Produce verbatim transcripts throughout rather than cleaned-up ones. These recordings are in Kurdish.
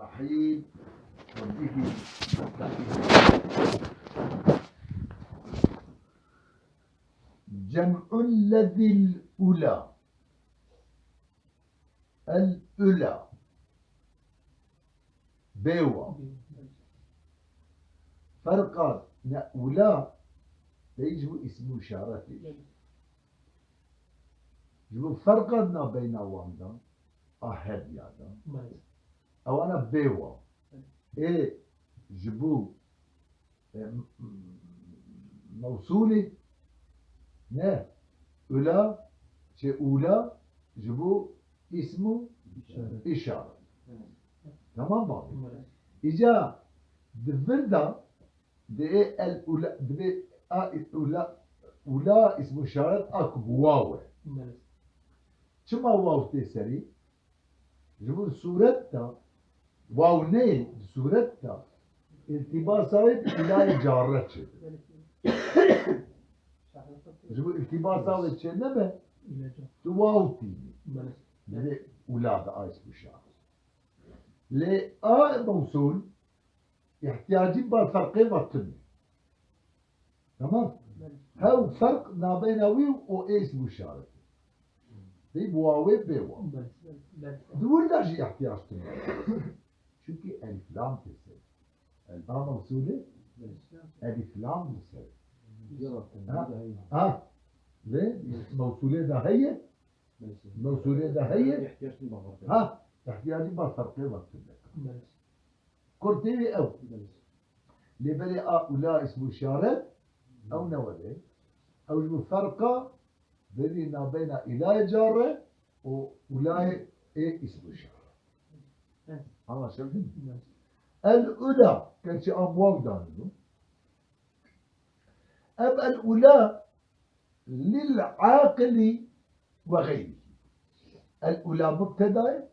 الرحيم. وبه نستعين. جمع الذي الأولى. الأولى. Bê waw. Ferqa ne ula, de ji bo îsm û îşaretê. Ji bo ferqa nabeyna wan de, a her diya de. Belê. Ewana bê waw. Ê ji bo, e, m-, m-, mewsûlê, ne, ula, şey, ula, ji bo îsm û îşaret. Tamam mı abi? Îca di vir de, di ê el ula, di vê a ula, ula îsm û îşaret a ku bi waw e. Çima waw tê serî? Ji bo sûret de, waw neyê, di sûret de, îltîbasa wê bi îlayê carre çêdibe. Ji bo îltîbasa wê çênebe, tu waw tînî. Belê. Di vê ula de a îsm û îşaret. Lê a mewsûl, îhtiyacî ba ferqê ve tune. Tamam? Belê. Hew ferq nabeyna wî û ê îsm û îşaretê. Dê bi wawê bê waw. Belê, belê. Di wir de jî ihtiyac tune. Çünkü elif lam tê ser. A mewsûlê elif lam li ser. Ha? Ha? Lê mewsûlê de heye. Belê. Mewsûlê de heye. İhtiyaç tune ba ferqê. Ha? İhtiyacî ba ferqê ve tune. Belê. Kurtê wî ew. Belê. Lê belê a ula îsm û îşaret, ew ne were. Ew ji bo ferqa berî nabeyna îlayê carre û ulayê ê îsm û îşaret. Evet. Anlaşıldı mı? Evet. El ula, gerçi am waw danî bû. Ev el ula lil aqili ve gayrihi. El ula mubtedayê,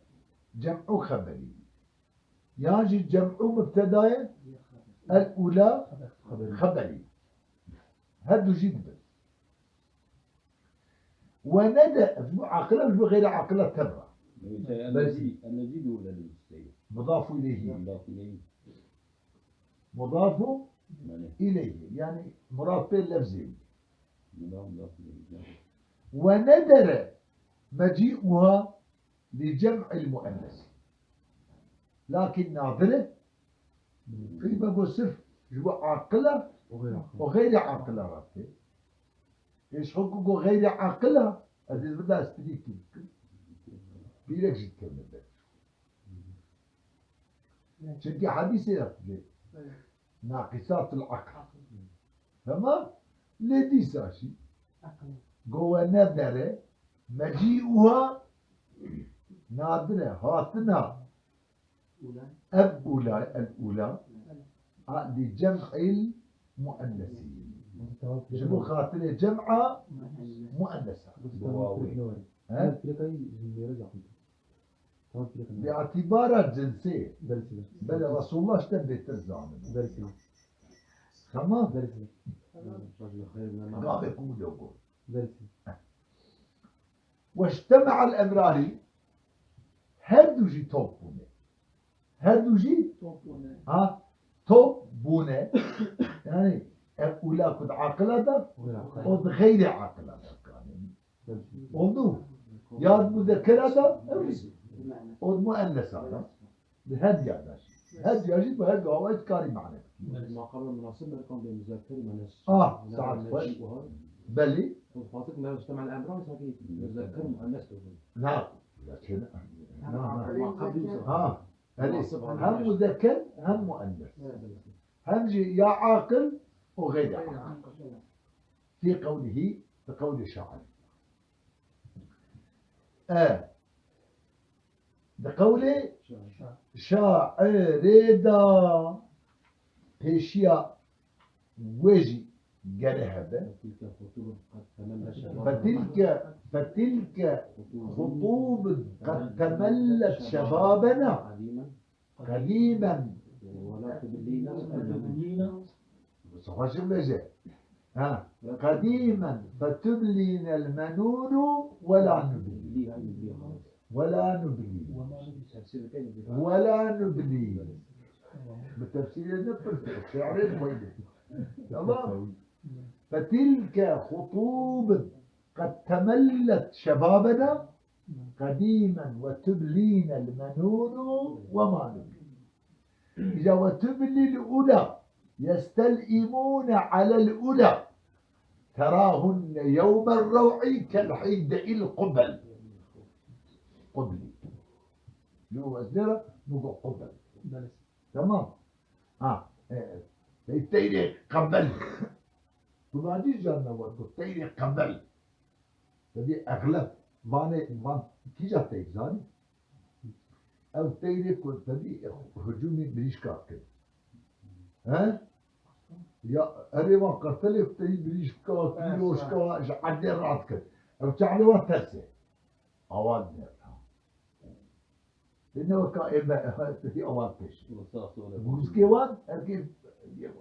cem'u xeberî. Yan jî cem'u mubtedayê, el ula xeberî. Her du jî dibin. Ve ne de, ji bo aqila, ji bo xeyrê aqila tevra. Mesela ellezî, ellezî de wile lil musteyî. Mudafu ileyhi. Mudafu ileyhi. Mudafu ileyhi. Yani murad pê lefzê wî. Mudaf, mudaf ileyhi. Ve nedere mecî'uha li cem'il muennes. Lakin nadir e, qîme ku sirf ji bo aqila û xeyrê aqila re tê. Ê ji xwe ku xeyrê aqila, ez ê vida esprîkî bikim. Pîrek jî dikevne ber. Çünkü hadîsê re dibê. Naqisatul aql. Tamam? Lê dîsa jî. Go ve nedere, mecî'uha, nadir e, hatina. Ev ula, el ula. A, li cem'il muennesî. Ji bo xatirê cem'a muennesa. Bi wawê. He? Bi itibara cinsê. Belê, Resulullah işte bêtir zanibû. Tamam. Gavê ku wilo got. Weşteme'el emrani, her du jî top bûne. Her du jî top bûne. Ha, top bûne. Yani ev ula ku di aqila de, o di xeyrê aqila de. Oldu. Ya di muzekera de, ew jî. O di muennesa de. Di her diya de. Her diya jî bi her du awayî dikarî mane bikî. Maqamê munasib berkan bê muzekker û muennes. Ah, saet xweş. Belê. Xatir me işte mal emran sanki muzekker muennes de. Na. Na, na. Ha, elê. Hem muzekker hem muennes. Hem jî ya aqil û xeyrê aqil. Fî qewlihî, bi qewlê şair. E, di qewlê şairê de pêşiya wê jî gere hebe. Fetilke, fetilke xutûbun qed temellet şebabena. Qedîmen. Mustafa çi bêje? Ha. Qedîmen fetublînel menûnû we la nublî. We la nublî. We la nublî. Tefsîrê ne pirtir, şi'rê xwedê. Tamam. فتلك خطوب قد تملت شبابنا قديما وتبلينا المنون وما نبلي. إذا وتبلي الأولى يستلئمون على الأولى تراهن يوم الروع كالحيداء القبل. قبلي. Yo, ez lê re, min got qubel. Belê. Tamam. Ha, e, e, tey-, teyrê qebel. Tu vacî carna we ku teyrê qebel. Tevî exleb, vanê, van, kîja teyr zanî? Ew teyrê ku tevî hicûmî mirîşka kir. He? Ya, erê van qertelê teyî mirîşka, Ha, pîroşka, ji erdê rat kir. Ew çavê wan ters e. Awan ne? Lê ne weka ê me, tevî awan pêşî. Wisa sor e. Guzkê wan, herkê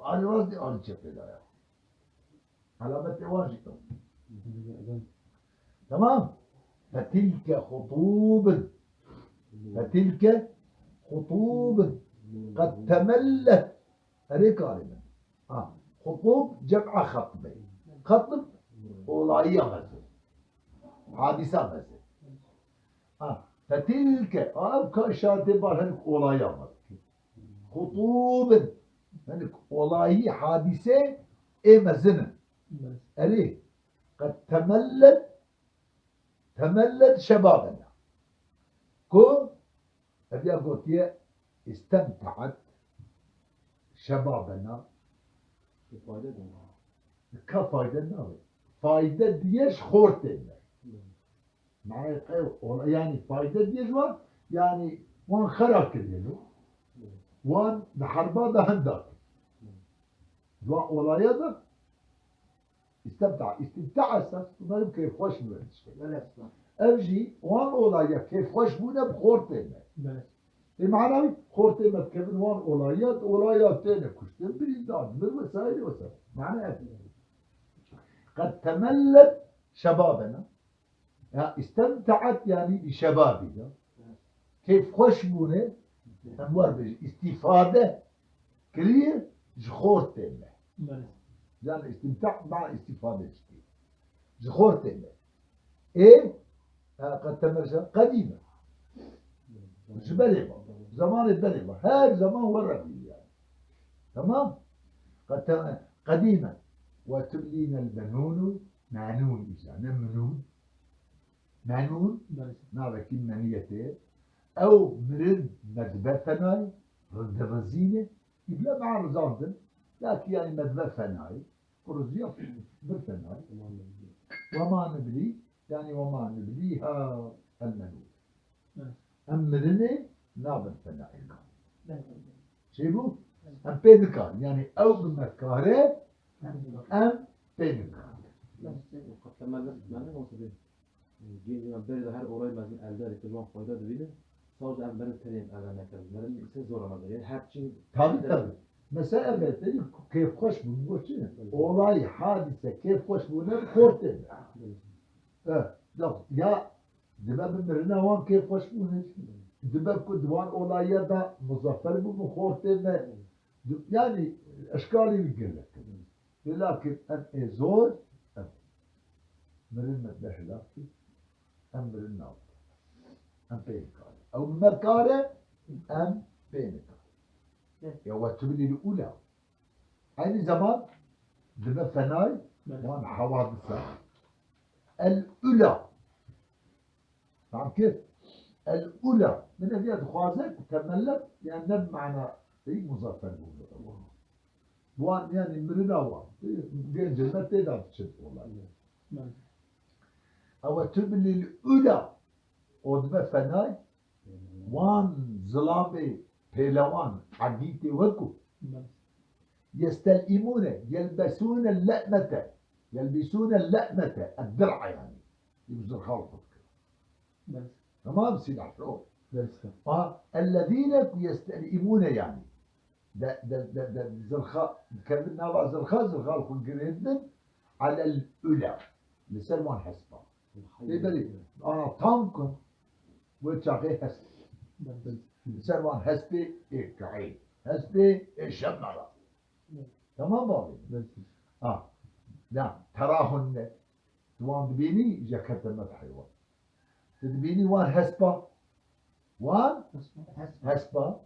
alî rastê alî çepê daya. Alametê wan jî ew. Tamam. فتلك خطوب. فتلك خطوب قد تملت. Erê karê min. Ha. Xutub cem'a xetbê. Xetb olayiya mezin. Hadîsa mezin. Ha. Fetilke. Ha, ev ka işaretê bar hinek olayiya mezin. Xutubin. Hinek olayî hadîse ê mezin in. Erê. Qed temellet, temellet şebabena. Ku ev ya gotiye istemtaat şebabena. Fayde de. Ka fayde nabe. Fayde diye ji xortê me. Manayê ew ola, yanî fayde diye ji wan, yanî wan xera kiriye lo. Wan di herba de henda kir. Di wan olaya de istemta, istimta esas, bunlar keyfxweş bûne tiştê. Belê esas. Ev jî wan olaya keyfxweş bûne bi xortê me. Belê. Ê mana wî xortê me dikevin wan olaya, olaya têne kuştin, birîndar, mir vesaire vesaire. Mana ev. Qed temellet şebabena. Ya istemtaat yanî bi şebabî ya. Keyfxweş bûne, em wer bêjin, îstîfade kiriye ji xortê me. Belê. Yani istimta mana îstîfade işte. Ji xortê me. Ê, ha, qed temellet qedîme. Ji berê me. Zamanê berê me. Her zaman were bû yani. Tamam? Qed te-, qedîme. Ve tüblînel benûnû. Menûn îca, ne minûn. Menûn, Belê. Navekî meniyetê. Ew mirin me dibe fenayî, rizînê. Îbla me rizandin. Lakî yanî me dibe fenayî. Riziya bir fenayî. Wema niblî, yanî wema niblîha el menûn. Evet. Em mirinê nabin fenayê. Belê. Çêbû? Em pê nikarin. Yanî ew bi me kare, em pê nikarin. Qet temellet, temellet nasıl bir? Cîn cîn berê de her olay mezin elde dikir, wan fayda dibînin. Sadece em merin tenê elde nekirin. Merin ise zor ama yani her çi Tabii, tabii. Mesela evet, dedi, keyfxweş bûn, bu çi? Olay, hadise, keyfxweş bûne, kortê. Evet. Evet, ya Dibe bi mirina wan kêfxweş bûne. Dibe ku di wan olaya de muzaffer bû bi xortê me. Di-, yanî eşkalê wî gelek in. Lê lakin em ê zor, em mirin me bihilaf kir. Em mirin nabin. Em pê nikarin. Ew bi me kare, em pê nikarin. Ya we tu bilî li ula. Eynî zeman dibe fenay Belê. wan hewadisa. El ula. Fehm kir? El ula. Min ev ya dixwaze ku temellet, yani ne bi mana ey muzaffer bû. Wan yani mirina wan. Gencê me tê de diçin olay. Belê. Ew tu bilî ula. O dibe fenay. Wan zilamê pêlewan, edîtê wekû. Belê. Yestel'îmûne, yelbesûne le'mete. Yelbisûne le'mete, eddir'a yani. Yek zirxa li xwe dikir. Belê. Tamam, silah şo. Belê. Ha, ellezîne ku yestel'îmûne yani. De, de, de, de, zirxa, dikevin nava zirxa, zirxa li xwe girêdin. Alel ula. Li ser wan hespa. Lê belê, ana tam ku wê çaxê hest. Li ser wan hestê ê kaê. Hespê ê şev nara. Tamam abi. Ha. Na, terahunne. Tu wan dibînî, îja kete medhê wan. Tu dibînî wan hespa. Wan hespa.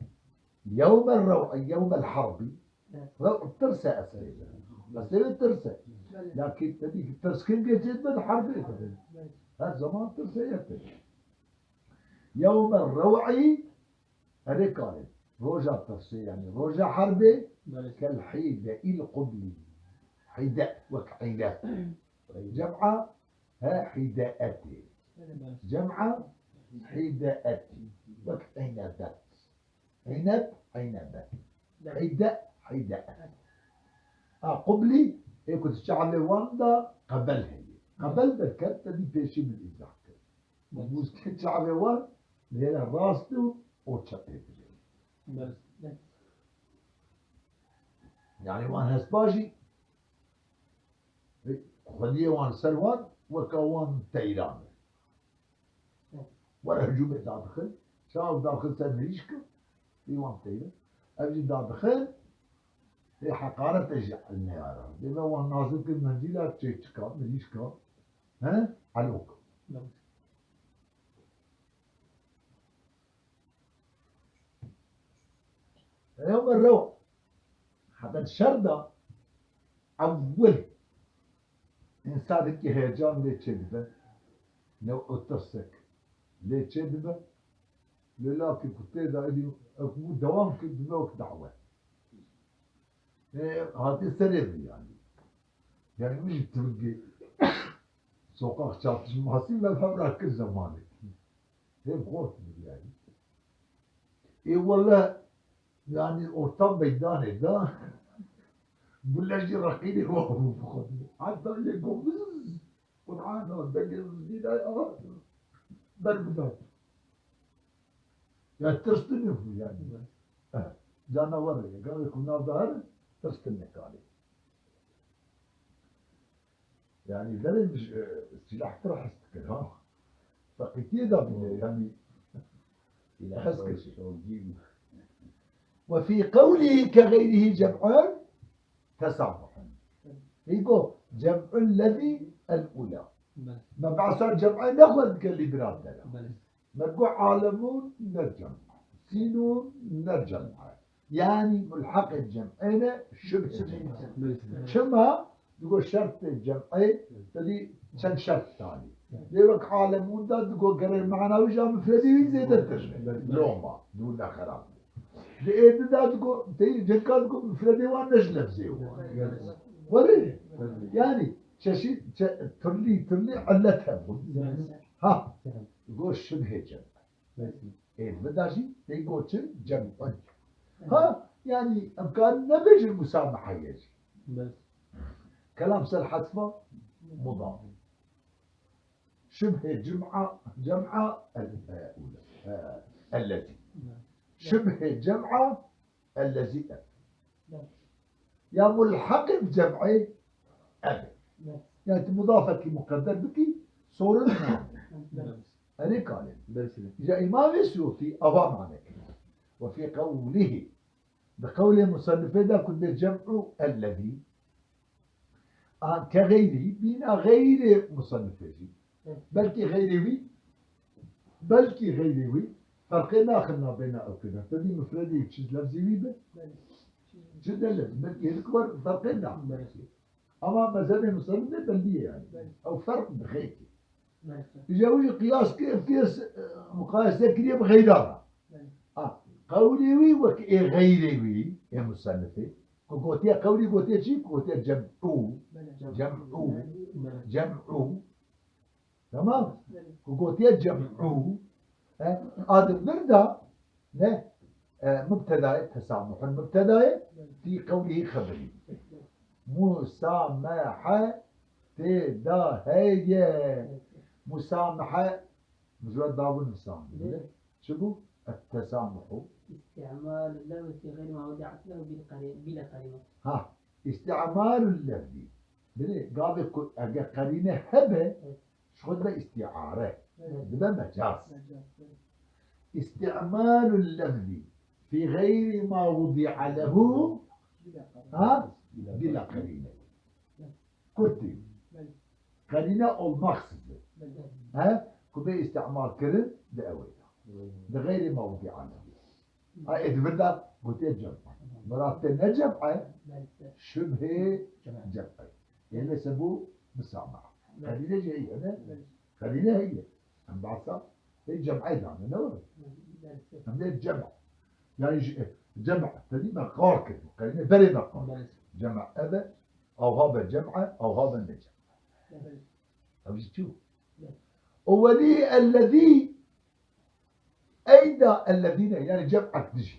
Yewme rew'i, yewmel harbi. Rew tirse esrê. Esrê tirse. Lakin te dî ki tirs kin geçê dibe di harbê de. Her zaman tirse yete. Yewme rew'i, erê kalê. Roja tirsê, yani roja harbê, kel hîde il qubli. Hîde, wek hîde. Cem'a, he, hîde'etê. Cem'a, hîde'etî. Wek hînebet. Hîneb, hînebet. Hîde, hîde'et. A, qublî, ê ku di çavê wan de qebel heye. Qebel derket, te dî pêşî min îzah kir. Mûzkê çavê wan, lêre rast û o çepê dirê. Yani wan hespa jî, Xwediyê wan ser wan weke wan teyran e. Were hicûmê dadixin, çaw daxin ser mirîşka, ê wan teyran. Ev jî dadixin, ê heqarete jî neyara. Dê me wan nazir kir mendîla çêçika, mirîşka, he? Elok. Ew me rew. Heta şer de ewil însanekî heyecan lê çêdibe, new û tirsek lê çêdibe, lê lakî ku tê de êdî ew dewam kir dibe wek dawet. Ê, hatî serê min yanî. Yanî min jî tivingê sokak çatışmasî me hevra kir zemanê. Hê xort bû yanî. Ê wele yanî orta meydanê de gule jî reqînê wa bû bi xwe. Heta yê got biz Qur'ana dengê bizdî de a berbidat. Ya tirstinê bû yanî. Eh, canawer e. Gavê ku nav de herin, tirstin nikarê. Yani verê min, e, sîlah pir hes dikir ha. Feqîtiyê de bûne yani. Hes kir. Ve fî qewlî ke xeyrîhî cem'un tesamuhun. Hî got cem'ul lezî el ula. Me behsa cem'ê nexwend ke lî biratera. Me got alemûn ne cem. Sînûn ne cem. Yani mulheqê cem'ê ne şibhê cem. Çima? Digo şertê cem'ê te dî çend şert tanî. Lê wek alemûn de digo gerek mana wî ja mifredê wî zêdetir ne. Loma, dû ne xerab. Di êdî de digo, tey cinka digo mifredê wan ne ji lefzê wan. Werê. Yani çeşît, çe-, turlî, turlî illet hebûn. Ha, digo şibhê cem. Ê, min da jî tey got çi? Cem. Ha, yani em karin nebêjin musameheye jî. Kelam ser hesfa mudaf. Şibhê cem'a, cem'a el, e, ula, e, ellezî. Şibhê cem'a ellezî ev. Ya mulheqê bi cem'ê ev. Yani tu mudafekî muqedder bikî, sorun nabê. Erê kalê. Îja Îmamê Suyutî ava mane kiriye. Ve fî qewlihî. Di qewlê musennifê de ku dibê cem'u ellezî. A, ke xeyrî, bîna xeyrê musennifê jî. Belkî xeyrê wî, belkî xeyrê wî, ferqê naxin nabêna ew kê de. Te dî mifredê çi lefzê wî be? Çi de lefz? Belkî hêdik wer ferqê naxin. Ama mezhebê musennifê bellî ye yani. Ew ferq dixê ki. Îja wî jî qiyas kir, kir, e, muqayese kiriye bi xeyra re. A, qewlê wî wek ê xeyrê wî, ê musennifê. Ku gotiye qewlî gotiye çi? Ku gotiye cem'û. Cem'û. Cem'û. Tamam? Ku gotiye cem'û. E, a di vir de ne, e, mubtedayê tesamuhun mubtedayê, fî qewlî xeberî. Musamehe tê de heye. Musamehe, min ji we dabû nisan. Çi bû? Ettesamuhu. İsti'malu lafzi fi gayri ma wudi'at lehu bil qari-, bila karine. Ha, isti'malu lafzi. Bilê, gavê ku eger karine hebe, ji xwe dibe isti'are. Dibe mecaz. Mecaz, evet. İsti'malu lafzi في غير ما وضع له, ha? Bila karîne. Kurtî. Karîne olmaksızın. He? Ku bê îstîmal kirin di ewê de. Di xeyrî mewdî ane. Ha, ê di vir de gotiye cem. Mirat te ne cem e? Şibhê cem e. Ê lê sebû misama. Karîne jî heye, ne? Karîne heye. Em behsa ê cem'ê dane, ne were? Em de cem. Yani ji, cem, tedî me qal kir. Karîne berê me qal. Cem eve, awha be cem e, awha be ne cem. Ev jî çi? O welî ellezî, eyda ellezîne, yani cem ek dijî.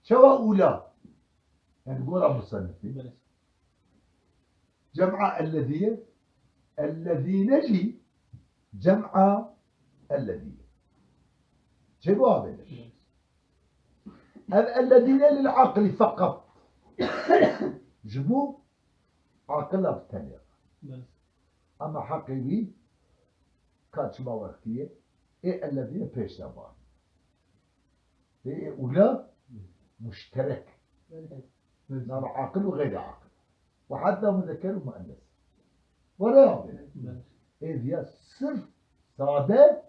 Çawa ûla? Yani gora musennifî. Cem'a ellezî ye. Ellezîne jî cem'a ellezî ye. Çê bu avêne. Ev ellezîne lil aqli feqat. Ji bo aqila bi tenê. Ama heqê wî ka çima wextî ye? Ê ellezîne pêş de van. Ê, ê ûla muşterek. Nava aqil û xeyrî aqil. Ve hetta muzekker û muennes. Were abi. Ê viya sirf sade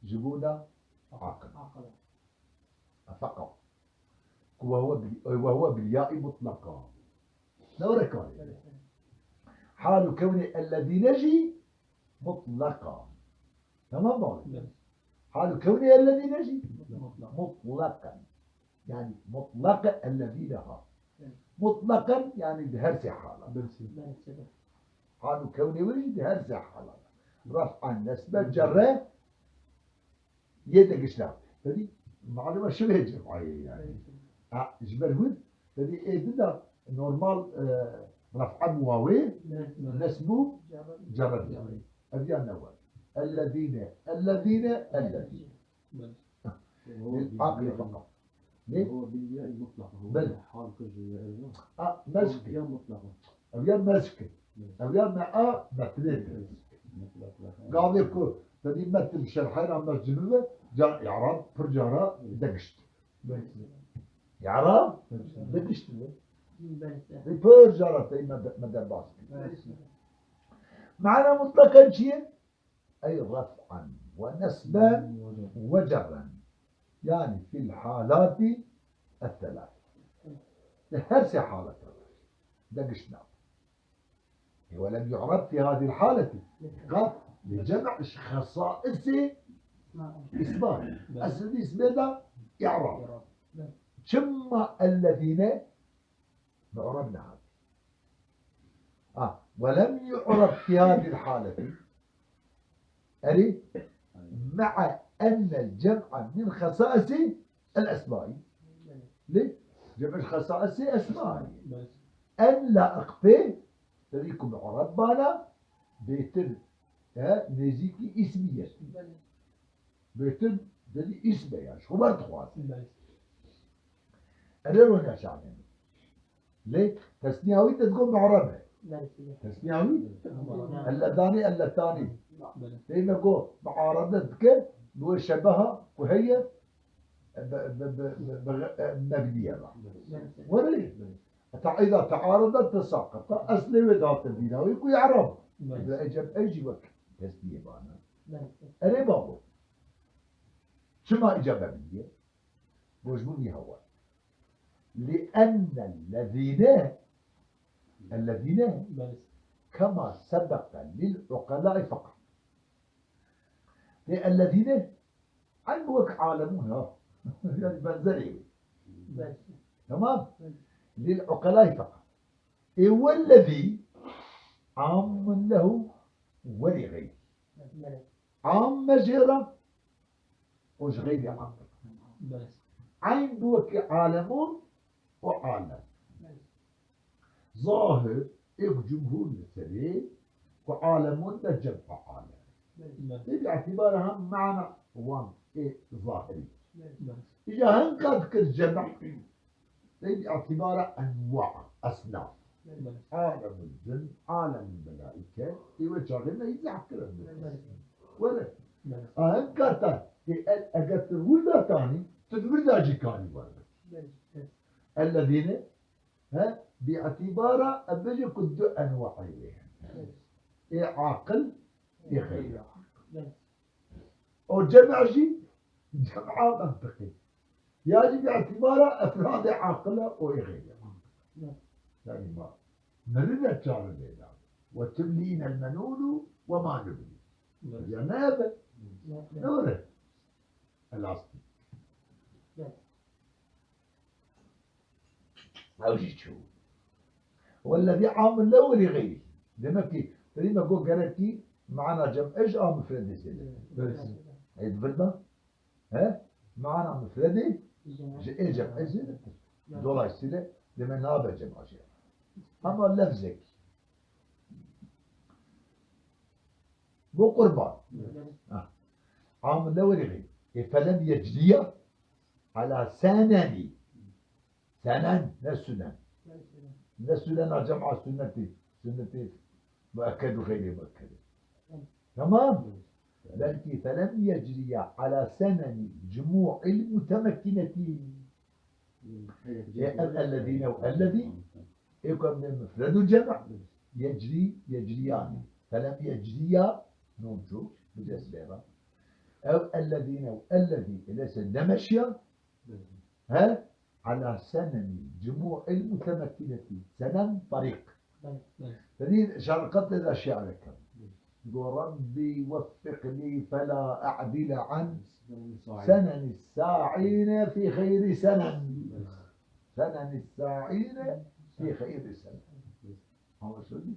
ji bona aqil. Feqat. Ku ve huve bil, ve huve bil ya'i mutlaqa. Ne were karê. Hal û kewnê ellezîne jî mutlaqa. Tamam mı abi? Hal û kewnê ellezîne jî mutlaqa. Yani mutlaqa ellezîne ha. Mutlaqen yani di her sê hala. Hal û kewnê wê jî di her sê hala. Raf'an, nesbe, cerre, yê de gişna. Tedî maluma şibê cem'ayê yani. Ha, ji ber hûn, tedî ê din de normal, e, raf'a bi wawê, nesbû cerre bi wawê. Ev ya ne were. Ellezîne, ellezîne, ellezîne. Lil aqli feqat. Ne? Huve bil ya'i mutlaqa. Belê. Hal kir ji ya. Ha, mezkî. Ya mutlaqa. Ev ya mezkî. Ev ya me a metnê kir. Gavê ku tedî metn şerhayra mezcimi ve ca i'rab pir cara degişt. I'rab degişt. Pir cara tey me de, me derbas kir. Mana mutlaqen çi ye? Ey raf'an ve nesben ve cerren. Yani fil halati es-selâse. Di her sê halata de gişt nabin. Ve lem yu'rab fi hadil haleti. Qat li cem' ji xesaisê isma. Eslî ismê de i'rab. Çima ellezîne mu'rab nehat. Ah, ve lem yu'rab fi hadil haleti. Erê, ma'a ennel cem'a min xesaisi el esma'i. Lê, cem' ji xesaisi esma'i. En laiq pê, tevî ku mu'rab bana, bêtir, e, nêzîkî îsmî ye. Bêtir, tevî îsm e ya, ji xwe berdixwaze. Erê, rona şanê. Lê tesniya wî te digot mu'reb e. Belê. Tesniya wî? Mu'reb. Elledanî, elletanî. Belê. Dê me got muarede dike, bi wê şebeha ku heye, bi, bi, bi, bi, bi, e, mebnî ye. Belê. Were? Belê. Heta îda tearede te saqita, eslê wê dihate bîra wî ku î'rab. Belê. Ecem ey jî wek tesniyê bana. Belê. Erê babo. Çima îca mebnî ye? Bo ji bo vî hewa. لأن الذين، الذين، belê, كما سبق للعقلاء فقط. Lê ellezîne eyn wek alemûn ha. Yani benzerê wê. Belê. Tamam? Belê. للعقلاء فقط. Ê wellezî amun lehu ve li xeyrî. Belê. Am me jê re û ji xeyrî am. Belê. Eyn bi wekî alemûn û alem. Belê. Zahir ê ku cumhûr li serê ku alemûn de cem alem. Belê. Tê bi îtîbara hem mana wan ê zahirî. Belê. Îja hinka dikir cem. Tê bi îtîbara enwa, esnaf. Belê. Alemul cin, alemul melaike, ê wê çaxê me îzah kirin. Belê. Were. Belê. A hinka te, ê el, eger tu rû da tanî, Tu di vir de jî karî werbikî. Belê, belê. Ellezîne, he, bi îtîbara em bêjin ku du enwayê wê hene. Belê. Ê aqil, ê xeyrî aqil. Belê. O cem jî, cema mentiqî. Ya jî bi îtîbara efradê aqil e û ê xeyrî aqil. Belê. Yanî ma, mirin e çare lê da. Ve tumlînel menûnû ve ma nubnî. Belê. Ya ne be? Belê. Ne were? Elastîk. Ew jî çû. Wellezî amun lew lî xeyrî. Demek ki, tevî me got gerekî mana cem'e ji a mufredê zêde. Evet. Ê, di vir de, he? Mana mufredê ji ê cem'e zêdetir. Dolayısıyla deme nabe cem'a jê. Ama lefzek. Bo qurban. Ha. Am lewerî. E, felem yecdiya ala seneni. Senen, ne sünen. Ne sünen a cem'a sünneti. Sünneti müekked û xeyrê müekked. Tamam. Belkî felem yecriya ala seneni cumu'il mutemekkineti. E, ev ellezîne û ellezî, ê ku em dê mufred û cem', yecrî, yecrîyanî. Felem yecrîya, non çû, bi cezmê re. Ew ellezîne û ellezî, ê leyse nemeşiya, he? Ala senenî, cumû'il mutemekkinetî. Senen, tarîq. Belê, belê. Tevî şarqet lê de şi'rek e. Go Rabbî weffiqnî fela e'dile an senenî sa'îne fî xeyrî senen. Senenî sa'îne fî xeyrî senen. Anlaşıldı?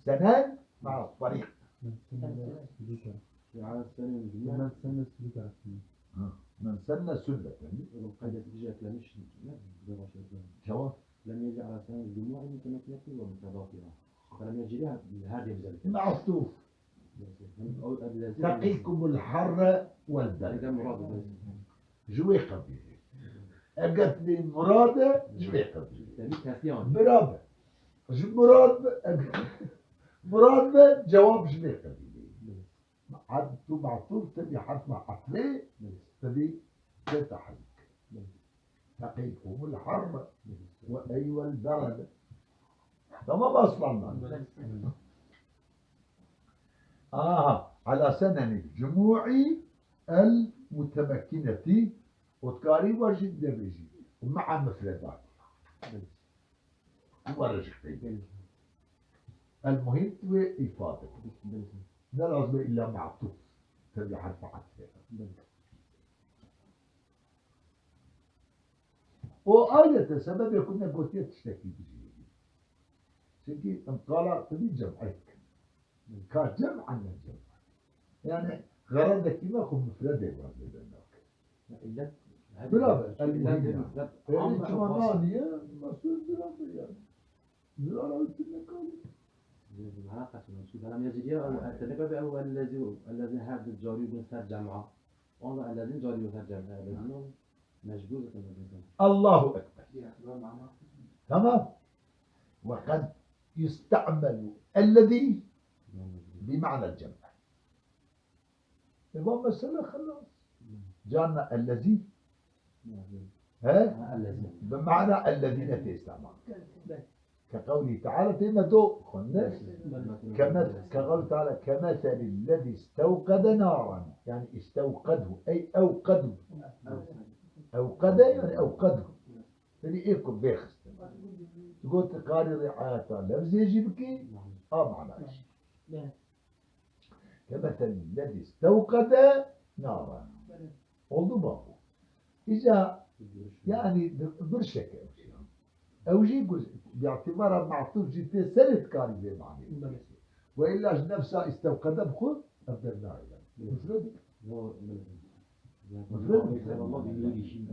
Senen ma'a tarîq. Men senne sülüke. Ya, senen, men senne sülüke. Ha, men senne sünneten. Oğlum, kaydet bir şey eklemiş. Ne? Bir de başka eklemiş. Tamam. Lem yec'al ala senenî cumû'in mutemekkinetî ve mutedafira. Felem yec'al her diye bize. Me'tûf. Hem o, hem lezî. Teqîkumul harre vel berd. Neden murad bu? Ji wê qebîlê. Eger tu bê murad e, ji wê qebîlê. Temî tesî anî. Bira be. Ji murad be, eger murad be, cewab ji wê qebîlê. Ad-, tu matûf, tevî herfa etfê, tevî tê tehrîk. Teqîkumul harre ve eyvel berede. Tamam aslanlar. Aha, ala senenî cumû'î el mutemekkinetî, û dikarî we jî dibêjî. Û me'a mufredatî. Were ji qeydê. El muhîm tu wê îfade bikî. Ne lazim e illa me'tûf. Tevî herfa etfê. O ayrete sebebê ku negotiye tiştekî bijî. Çünkü em qala tevî cem'e dikin. Ka cem' an ne cem'. Yani xeredekî me xwe mufredê wazê de nake. Ya, illet, Bila be, el muhîm ya. Ew çima naniye, mesûl bila be yani. Bila ra wî tune kalî. Melaqa çima? Çünkü bela mecliye ew, e, teneka be ew ellezî, ellezî her di carî bin ser cema. Wan da ellezî carî bin ser cema. Ellezî no mecbur zaten ellezî. Allahu Ekber. Tamam. Ve kad yusta'melu ellezî bi ma'nel cem'. E, va mesele xelas. Carna ellezî. He? Ha, ellezî. Bi mana ellezîne tê îstemal. Ke qewlî teala tê me do xwendin. Kemes-, ke qewlî teala, kemeselî lezî istewqede naran. Yani istewqedhu, ey ewqedhu. Ewqede yani ewqedhu. Tevî ê ku vêxistin. Tu got karî riayeta lefzê jî bikî, a mana jî. Kemeselî lezî istewqede naran. Oldu mu bu? Îca, yani, bir şeke ew jî. Ew jî ku bi îtîbara me'tûf jî tê serê dikarî vê manê. Belê. Ve illa ji nefsa istewqede bi xwe ev dernayê. Belê. Mufred. Yo, belê. Mufred.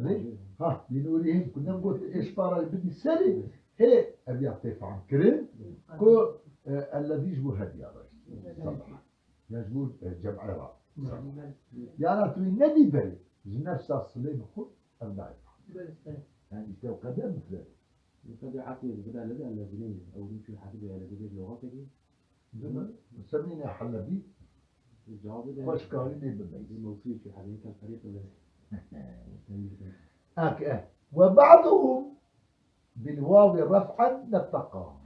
Belê. Ha, bi nûrîhim ku nem got ê ji para bidî serê. Hê ev ya tê fehm kirin ku, e, ellezî ji bo hediya re. Belê. Sabah. Ya ji bo, e, cem'e re. Belê. Yana tu wî nedî berê. Ji nefsa silê bi xwe ev nayê. Belê, belê. Yani işte o kadar mufred. Mufred aqlê di vira lede ellezîne. Ew din çû hedî be ellezî bê logatekî. Semîne Helebî. Cevabı da. Xweş karî lê bimeyî. Mewsûlî çû hedî kel ferîq ellezî. Ak, eh. وبعضهم بالواو رفعا نطقا.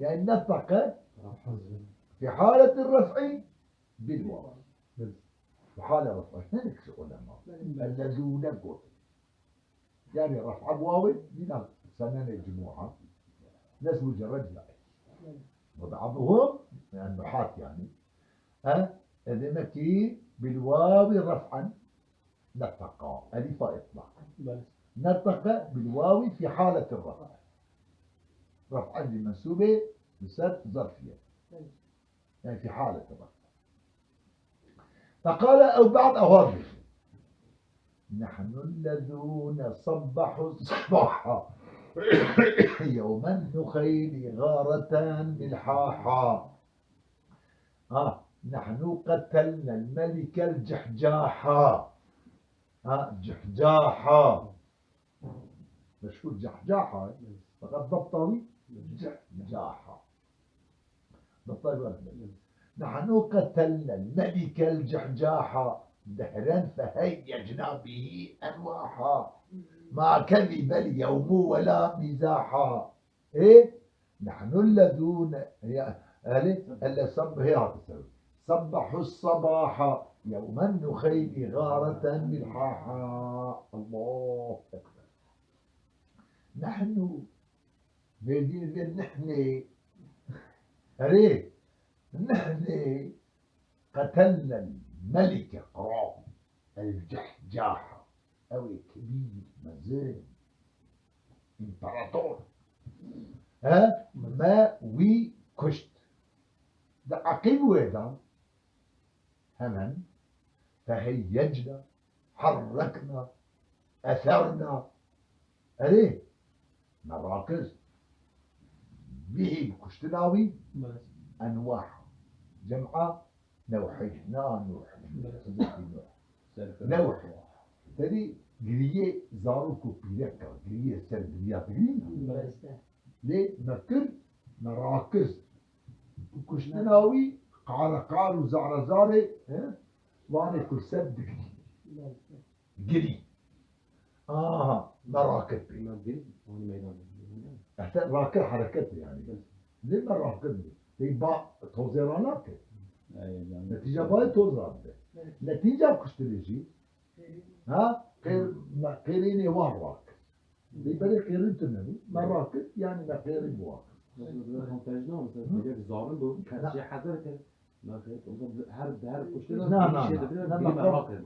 يعني نطق في حالة الرفع بالواو. في حالة رفع. هناك شو علماء. الذين قلت. يعني رفع بواو، دينا سنن الجموعة. ناس مجرد لا. وبعضهم، يعني نحاة يعني. ها؟ إذا مكي بالواو رفعا. نطق، ألف إطلاق. بلى. نطق بالواو في حالة الرفع. رفعا لمنسوبه بسبب ظرفية. بلى. يعني في حالة الرفع. فقال أو بعض أوامر. نحن الذون صبحوا الصباح يوم النخيل غارة ملحاحا. آه، نحن قتلنا الملك الجحجاحا. آه، جحجاحا. مشهور جحجاحا، فقط ضبطاوي جحجاحا. ضبطاوي ولا لا؟ نحن قتلنا الملك الجحجاحا دهرا فهيجنا به أنواحا. ما كذب اليوم ولا مزاحا. إيه؟ نحن الذون، هي، ألي، اللي صب-، هي هذا السبب. صبحوا الصباح يوم النخيل غارة ملحاحا. الله أكبر. نحن، بيدين بين نحن. أري، نحن قتلنا الملك قرا الجحجاحة. أو كبير مزين. إمبراطور. ها؟ ما وي كشت. ده عقيب ويدا. همن. فهيجنا. حركنا. أثرنا. أري. مراكز. به كشتناوي. بلى. أنواع. جمعة. نوحي. نا نوح. بلى. نوح. نوح. تدي قريه زاروك وبيركا. قريه سر قريه قريه. بلى. ليه؟ مكر. مراكز. وكشتناوي. قارة قار وزعرة زارة. ها؟ واني كل سر دقري. بلى. قري. آها، مراكب. ما قري، هون ميدان. حتى راكب حركته يعني. ليه مراكب؟ تي با توزيرانك. نتيجة باي توزران. نتيجة كشتريجي. ها؟ قير-، ما قيريني وان راك. دي بري قيرين تنبي. مراكب، يعني ما قيرين بواك. Mesela, هم تجنون، مثلا، هم؟ تجنون، ظالم بو، لا. شي حذر كان. Naxêr, her, her kuştê de Na, na, na, na,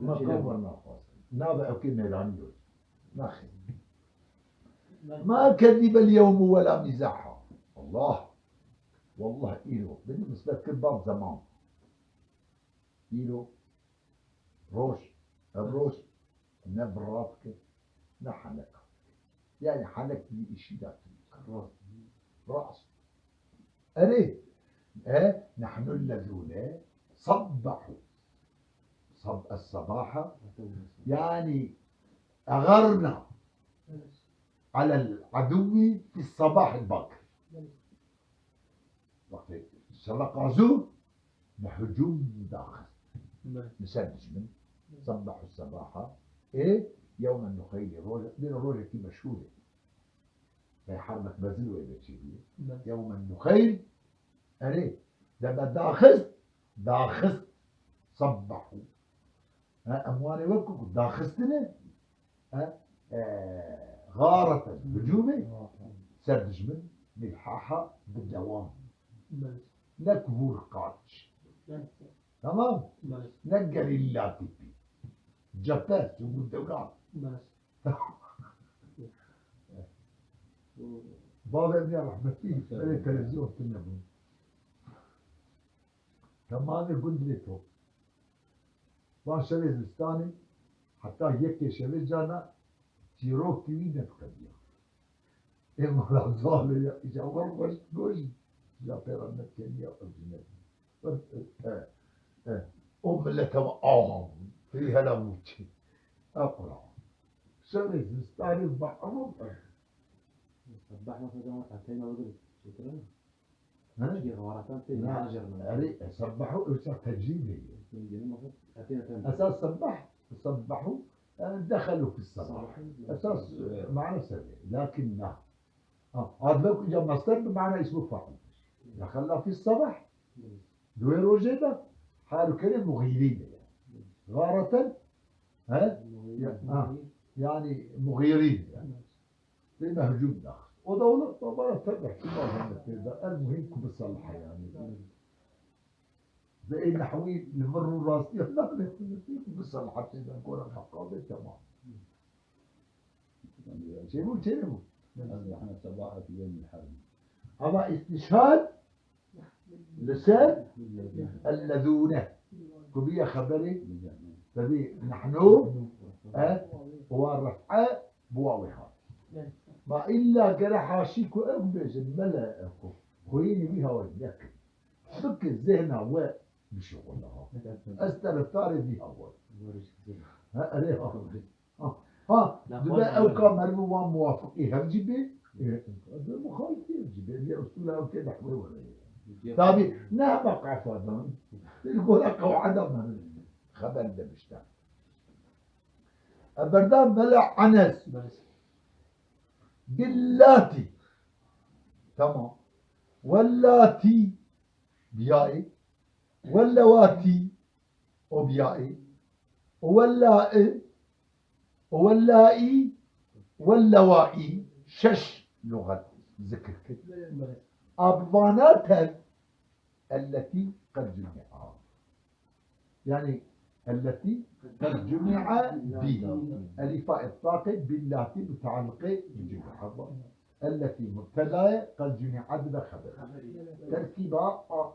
me qewmer naxwazin. Navê ew kê mêranî yo. Naxêr. Ma kedibe l-yewmu wela mîzaha. Allah. Wallah îro. Bidî nisbet kir bab zeman. Îro. Roj. Ev roj. Ne bi ra dike, ne henek. Yani henek bir işi de rast. Rast. Erê, e, nehnu lezûne sabbahu. Sab-, es-sabaha. Yani egarna alel aduwwi fis sabahil bakir. Wextê şeveqa zû me hicûm daxist. Belê. Li ser dijmin. Belê. Sebbehu sebaha. Ê yewmen nuxeylî roje, bir rojekî meşhûr e. Peyxermek mezin wê de çêbûye. Belê. Yewmen nuxeyl, erê, de me daxist, daxist. Sebbehu. Ha, em wanê wek ku daxistine, ha, e, xareten, hicûmê ser dijmin, milhaha bi dewam. Belê. Ne ku hûr qaç. Belê. Tamam? Belê. Ne gerîlla tîpî. Cephe, Sungûn Dewran. Belê. Bavê min ya rehmetî, belê televîzyon tune bû. Temamê gund lê top. Van şevê zistanê heta yekê şevê carna çîrokî wî nediqediya. Ê mala zalê ya, îca wer xweş goş, îca pê re nekeniya ew jî nebû. E, e, o milete ve awa bû. Pêrî hela bû çi. E, qura. Şevê zistanê bi ema be. Sebeh mesela, eteyna wekî çêkirin. He? Çi xebaratan tê Na, neceribin. Erê, e, sebbehu, ewsa tecrîdê ye. Yeni mafet, eteyna tem. Esas sebbeh, sebbehu, Yani dexelu fis sabah. Esas, e, mana ser vê. Lakin na. Ha, adlek ya masder bi mana ismu fail. Dexela fis sabah. Di wê rojê de halu kerê muxîrîn e yani. Gareten, he? Ya, ha, yani muxîrîn yani. Ve mehcûm daxist. O da onu bana tabi ihtimal zannettiğinde. El muhim ku bi salih yani. Ve ê nehwî li vir rû rastiya nabê ku bi salih tê de gora meqabê temam. Çêbû, çênebû. Eslehna sebaha fi yevmil harb. Ama istişhad li ser ellezûne. Ku biya xeberê, tevî nehnu, e, û wa ref'e bi wawê hat. Ma illa gere haşî ku ew bêjin, mele ku xweyînî wî hawayî nekin. Bike zehna we bişuxula ha. Ez terefdarê vî hawayî. Ha, erê ha. Ha, ha, dibe ew ka meriv wan muwafiqî hev jî bê, e, dibe muxalifî hev jî bê. Dibe usula ew kê nehwê were. Tabî, ne hema qafa dan. Li gora qewada meriv xeber de bişte. E, berdan mele Enes. Billati. Tamam. Wellati. Biyayê. Wellewati. O biyayê. Wella'i. Wella'i. Wellewai. Şeş luxet zikir kir. A bi vana tev. Elletî qed cumi'a. Yani elletî qed cumi'a bi. Elîfa îtlaqê billati mutaalliqê bi cumi'a. Elletî mubtedayê qed cumi'a dibe xeber. Terkîba a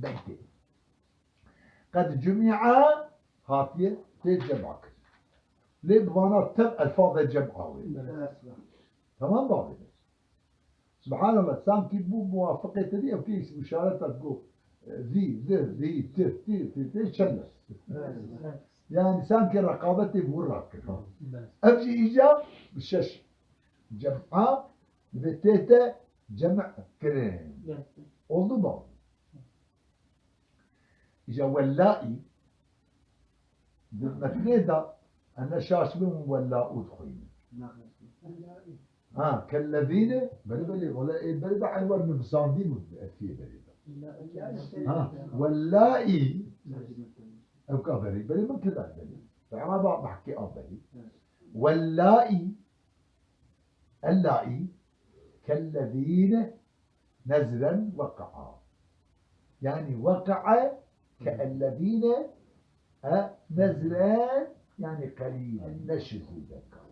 beytê. Qed cumi'a hatiye tê cema kir. Lê bi vana tev elfazê cema wê. Tamam bavê. Subhanallah, sankî bû muwafiqê te dî, ew kê îşareta ku, e, zî, di, zî, ti, ti, ti, ti, çend e? Yani sankî reqabetê bi wir rakir. Ev jî îca bi şeş cem'a, divê tête cem' kirin. Oldu mu? Îca wellai, di metnê de em ne şaş bin wella'u dixwînin. Ha, kellezîne, belê, belê, wele, ê, belê de eyn wer nivîsandî bû, etiyê belê de. Ha, wellai, ew ka belê, belê min kira belê. Ama ba mahkê a belê. Wellai, ellai, kellezîne, nezren weqa'a. Yani weqa'a ke ellezîne, e, nezren, yani qelîlen, ne şizûden kar.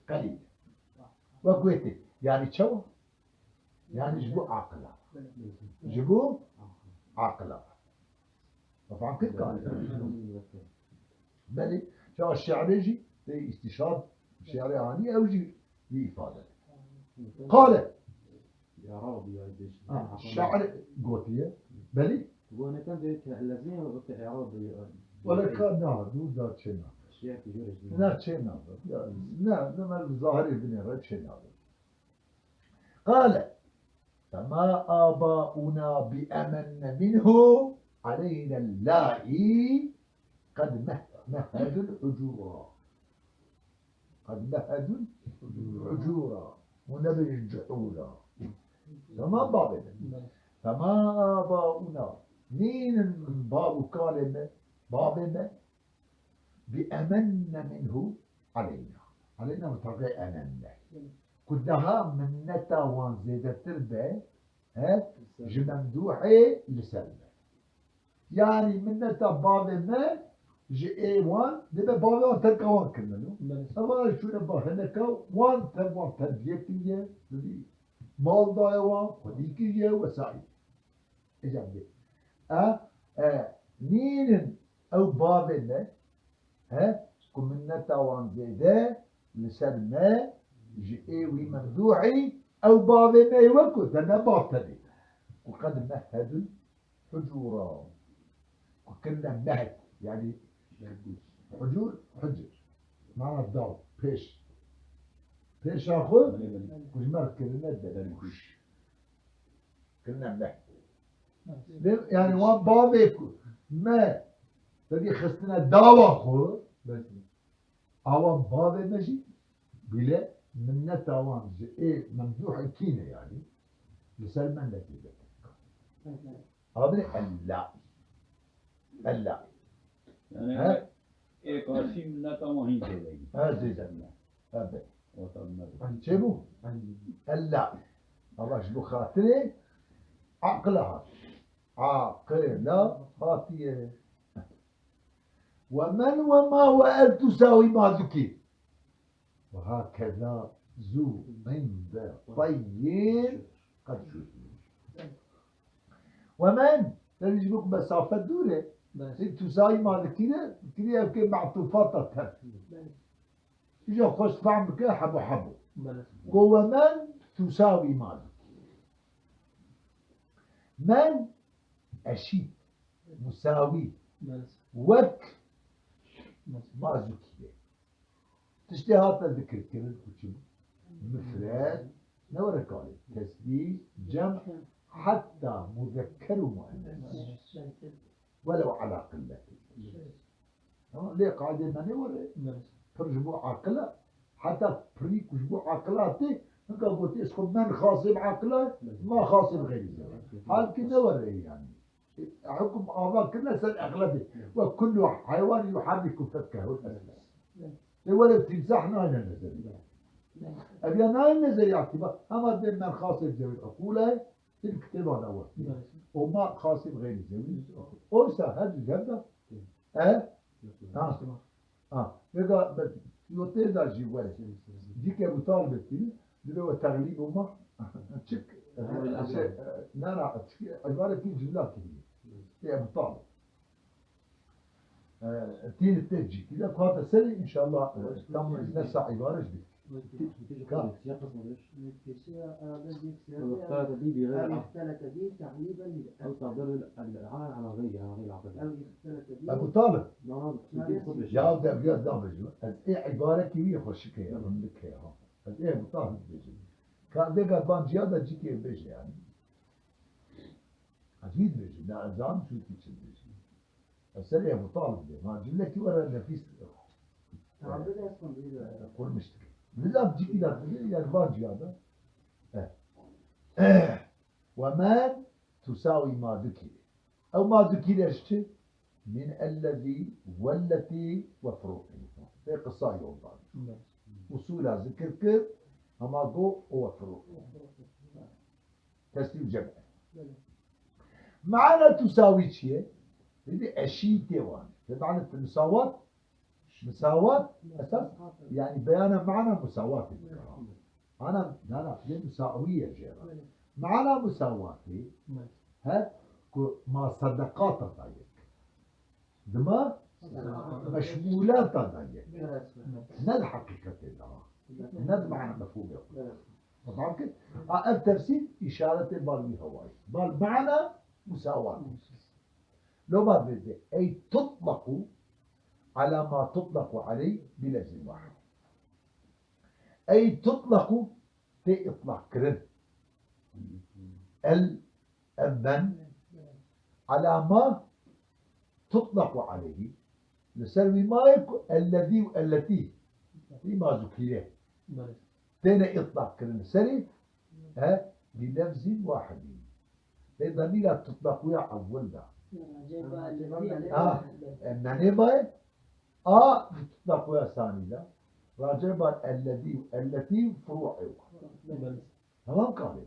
Qelîl. Wek wê tê. Yani çawa? Yani ji bo aqila. Ji bo aqila. Mefhum kir ka? Belê, çawa şi'rê jî tê îstîşad, şi'rê anî ew jî vî îfade. Qale. Ya Rabbi, ya Rabbi. Ha, şair gotiye. Belê. Goneken de ke lezîn ve ke ya Rabbi. Wele ka na, du da çêna. Şi'rê ki jore jî. Na çêna. Ya, na, na mer zahirê binê re çêna. Qale. Fema abauna bi emenne minhu aleyna llâi qed meh-, mehhedul hucûra. Qed mehhedul hucûra. Hûn nebêjin cuhûra. Tamam bavê me. Fema abauna. Nînin bav û kalê me, bavê me, bi emenne minhu aleyna. Aleyna mutaqê emenne. Ku daha minneta wan zêdetir be, he, ji memdûhê li ser be. Yani minneta bavê me ji ê wan, dibe bavê wan terka wan kirine, no? Belê. Ev wan çûne ba hineka wan tev wan terbiye kiriye, dibî mal daye wan, xwedî kiriye, wesaîl. Ecem bê. E, e, nînin ew bavê me, he, ku minneta wan zêde li ser me, ji ê wî memdûhî, ew bavê me ye wek ku te ne bav tevî. Ku qed mehhedul hucûra. Ku kirine mehd, yani hucûr, hucur. Mana daw, pêş. Pêşa xwe, ku ji me re kirine dergûş. Kirine me. Lê, yani, wan bavê ku me tevî xistine dawa xwe, Awan bavê me jî bîle minneta wan ji ê memdûh kî ne yanî li ser me nekê vekir. Avê ella. Ella. Yani He? Ê karşî minneta wan hîn tê de. Ha, zêde. Ha, be. Wata me. Çê bû? Ella. Ama ji bo xatirê aqila hat. Aqila hatiye. Ve men ve ma ve el tusawî ma zukî. Ve hakeza zu inde tayyin qed şût. Ve men, te ji bo mesafe dûr e. Belê. Ê tusawî ma dikîne, dikîne ev ke me'tûfata tev. Belê. Îja xweş fehm bike, hebo hebo. Belê. Go ve men tusawî ma dikî. Men eşît, musawî, Belê. Wek Belê. Ma zukî ye. Tiştê hate zikirkirin ku çi bû? Mifred, ne were kalê. Tesnî, cem, heta muzekker û muennes. Welew ala qilletin. Tamam, lê qaydê me nê were. Pir ji bo aqila, heta pirî ku ji bo aqila tê, hinka gotê, ji xwe men xasê bi aqila, ma xasê bi xeyrî zewî. Halkî ne were yani. Hukm ava kirine ser exlebê. Ve kullu heywan yuharriku fekkehu esla. Lê were timsah nayne nezerî. Ev ya nayne nezerî aktiva. Hema dê men xasê zewî qule, tin kitêba da westî. O ma xasê bi xeyrî zewî. Oysa her du cem de. E? Ha. Ha, vêga be, yo tê de jî were. Dîke Ebu Talibê tî, divê we teglîb û ma. Çik? Wele Şey, e, na, na, çik, îbaretî cumla kiriye. Tê Ebu Talib. E, tî, tê cî. Tî de kuate serê, înşallah, e, tam nesa îbare jî bî. Ka. المختلط به بغير أو تعدل العار على غيره، على غير العقل. Ebu Talib. Ya de, ya da bêjim. Ez ê îbarekî wî xweşik e, rindik e, ha. Ez ê Ebu Talib bêjim. Ka vêga ban ciya da cikê bêje yani. Ez wî dibêjim, ya ez zanim çû tu çi dibêjim. Ez serê Ebu Talib dê. Ma cümlekî were nefîs. Tamam, bir de son bir de. Kurmuş dike. Lila cikî da dibê, yani ban ciya da. Eh. Eh. Ve men tusawî ma dukî. Ew ma dukî de ji çi? Min ellezî welletî ve furûqî. Vê qisa yoldan. Evet. Usûla zikir kir, hema go û ve furûqî. Teslîm cem e. Belê. Mana tusawî çi ye? Hêdî eşîtê wan. Te mana tu misawat? Misawat esas, yani beyana mana musawatê dike. Ana, na, na, lê musawî ye jê re. Belê. Mana musawatê, Belê. He, ku ma sedaqata da yek. Dima Sedaqata. Meşmûlata da yek. Belê. Ne di heqîqetê de. Belê. Ne di mana mefhûmê xwe. Belê. Tamam ki? A, ev tefsîr îşaretê bal wî hewayî. Bal mana musawat. Loma bêje, ey tutlaku ala ma tutlaku aleyh bi lefzin wahid. Ey tutlaku tê itlaq kirin. El, ev men, ala ma tutlaku aleyhî. Li ser wî ma ye ku ellezî û elletî. Wî ma zukîre. Belê. Têne îtlaq kirin serî, he, bi lefzîn wahidî. Lê demîra tutlaqûya ewil da. Racê ba ellezî, Ha, ellezî. E, nenê bayê, a tutlaqûya sanî da. Racê ba ellezî û elletî û furû ew. Belê. Tamam kalê.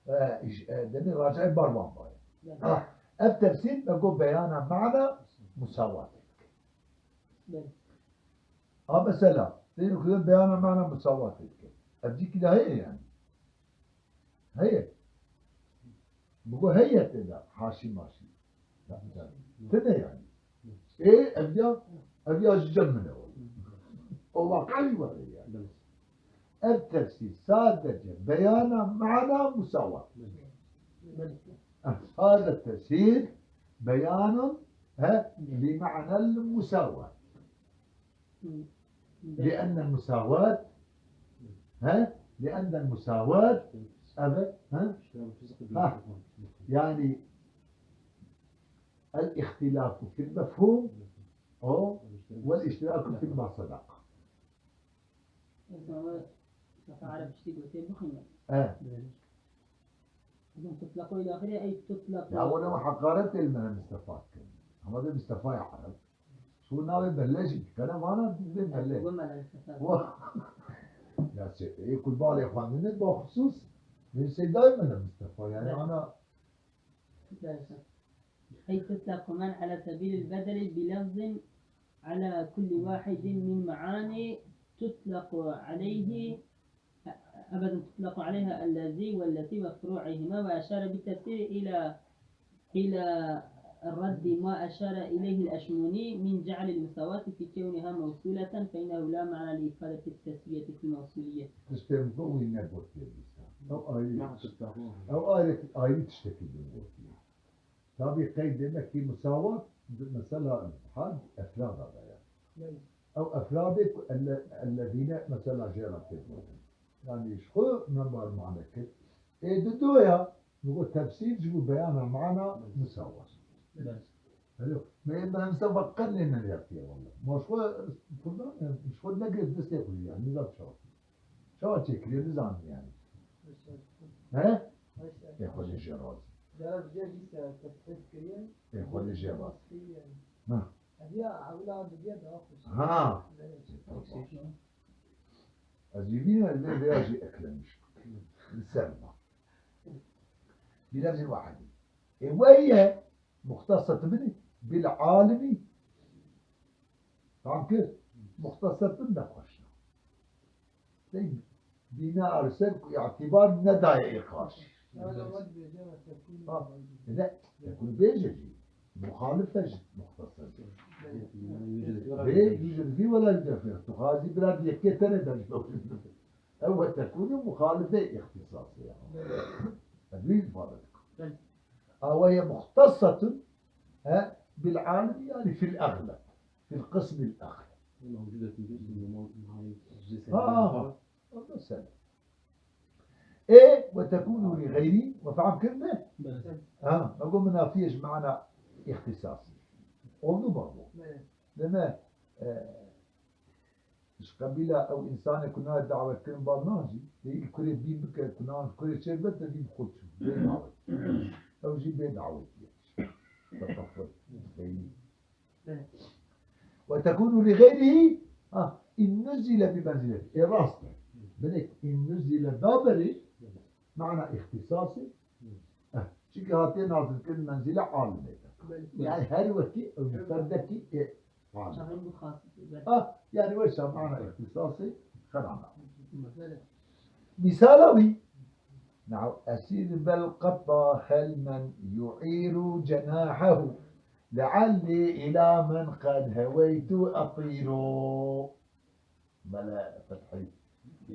E, iş, e, demê racê bar wan bayê. Belê. Ha, ev tefsîr me go beyana mana musawatê. Belê. A mesela, tê ku beyana mana musawatê dike. Ev cîkî de heye yani. Heye. Bigo heye tê de haşî maşî. Tine yani. Ê, ev ya, ev ya ji cem min e. O waqayî were yani. Ev tefsîr sadece beyana mana musawat. Hada tefsîr beyanun, he, li ma'nel musawat. لأن المساواة، he, لأن المساواة، evet, he? Ha. Yani الاختلاف في المفهوم, o, والاشتراك فيما سبق. Mesela, Mustafa Arap işte götüre bakayım. E. Hocam, tutlak o ilahiri, ey tutlak. Ya o ne hakaret değil mi Mustafa? Ama da Mustafa ya Arap. Şu navê belê jî dikene vana dizê belê. Bu melek sefer. Wa. Ya şey, e, kurbanê xwendinê baxusus. Bir şey daima da Mustafa yani Evet. Ana Derse. أي تطلق من على سبيل البدل بلفظ على كل واحد من معاني تطلق عليه أبدا تطلق عليها الذي والتي وفروعهما، وأشار بالتفسير إلى إلى الرد ما أشار إليه الأشموني من جعل المساواة في كونها موصولة، فإنه لا معنى لإفادة التسوية في الموصولية. Tiştê min got wî negotiye dîsa. Ew ayrî. Mahsus daxwa. Ew ayrî ayrî tiştekî din gotiye. Tabî qeydê me kî musavat di mesela hal efrada de ye. Ew efradê ku elle- ellezîne mesela jê re tê gotin. Yani ji xwe me bar mane kir. Ê di do ya, min got tefsîr ji bo beyana mana musavat. Hello. Me ê me hemse bak qenê me lê tiye walla. Ma ji xwe kurdan ji xwe negir destê xwe yani nizam çawa. Çawa çêkiriye nizanim yani. He? Ê xwe lê jê razî. Ê xwe lê jê razî. Ha. Ha. Ez jî vîna li vê rêya jî eklemiş. Li ser ma. Bilefzin wahidî. Ê we ye muxtesat bini bil alimi. Tam kir. Muxtesat bin de xweşna. Sey bina li ser ku îtibar nedaye ê qarşî. Ha, ne, tekun bêje jî. Muxalife ji muxtesat. Bê, yüzde bir wala yüzde bir. Tu xazî biraz yekê tene de ji Ew ve tekûnû muxalifê îxtisasê ya. Ez wî îfade dikim. Ew ye muxtesatun, he, bil alimi yani fil egleb. Fil qismil egleb. موجودة في جزء من المواد هاي الجزء Ha, ha, ha. Ondan sen. E ve tekûnû li gayri ve feham kirine? Ha, me got minafiyê ji mana îxtisasî. Oldu babo. Deme, e, Ji qebîla ew însanê ku nayê dawetkirin bal nan jî, dê yî kurê bîn bike, ku nan kurê çêr be, te dî bi xwe çû. Bê dawet. Ew jî bê dawetî ye. Teteful. Beynî. Ve tekûnû li xeyrihî, ha, in nuzile bi menzileti. Ê rast e. Binek in nuzile daberê, mana îxtisasê, Eh, çunke hatiye nazilkirin menzîle alimê de. Belê. Yani her wekî ew ji ferdekî ê alim. Çaxin bu xasî. Ah, yani weşa mana îxtisasê xerana. Belê. Misala wî, نحو أسير بل قطا خلما يعير جناحه لعلي إلى من قد هويت أطير. Mele Fethî.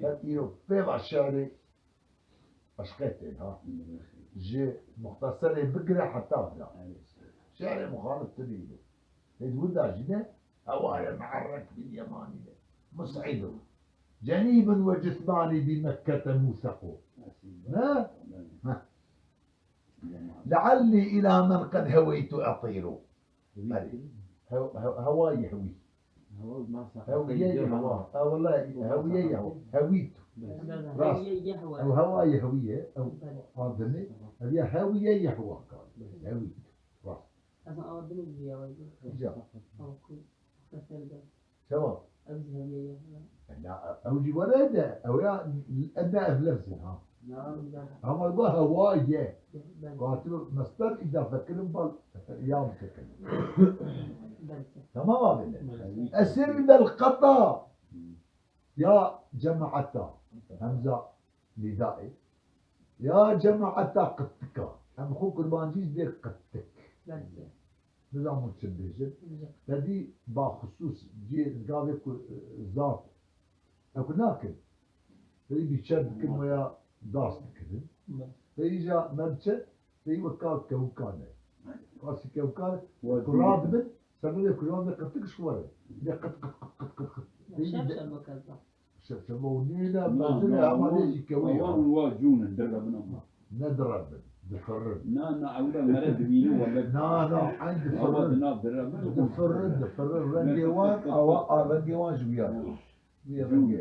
Her îro pêva şerê eşqê tên ha. Ji muxteserê bigire heta vira. Şerê muxalif tu dî. Hêz winda jî ne? Hewaye muherrek bin yemanî ne. Mus'idû. Cenîbin ve cismanî bi Mekkete mûseqû. Ne? Heh. لعلي إلى من قد هويت أطير. Belê. Hew-, hew-, hewa yehwî. Hewa masa. Hewiye yehwa. Ha, wela hewiye yehwa. Hewît. Rast. Hewiye yehwa. Ew hewa yehwiye. Ew adını. Ev ya hewiye yehwa kar. Hewît. Rast. Aslında ama bunu diye var. Güzel. Ama ku-, Çawa? Ew jî hewiye ye. Na, ew jî were de, ew ya, ne ev lefzin ha. Ama bu hewa ye. Katî mesder îdafe kirin bal, ya bikirin. Tamam abi ne? Esir bel qata. Ya cemaata. Hemza nidai. Ya cemaata qıttıka. Em xwe kurbancî dê qıttık. Nizanim çi bêjin. Te dî baxusus cihê gavê ku, e, zaf. Ew ku nakin. Te dî bîçer dikin veya das dikirin. Te îja merçe, te î weka kewkan e. Qasî kewkan e. Ku radibin, sebebê ku radibin qıttık ji xwe re. Ne qıt, qıt, qıt, qıt, qıt, qıt. Te î de- Şevşev û keza. Şevşev û nîne, mezin e, ama lê jî kewî ya. Wan wa cûn in, direbin ama. Ne direbin, difirin. Na, na, ew de mere dibîne wele. Na, na, eyn difirin. Awa di nav direbin. Difirin, difirin. Rengê wan, awa, a, rengê wan ji wiya. Wî rengê.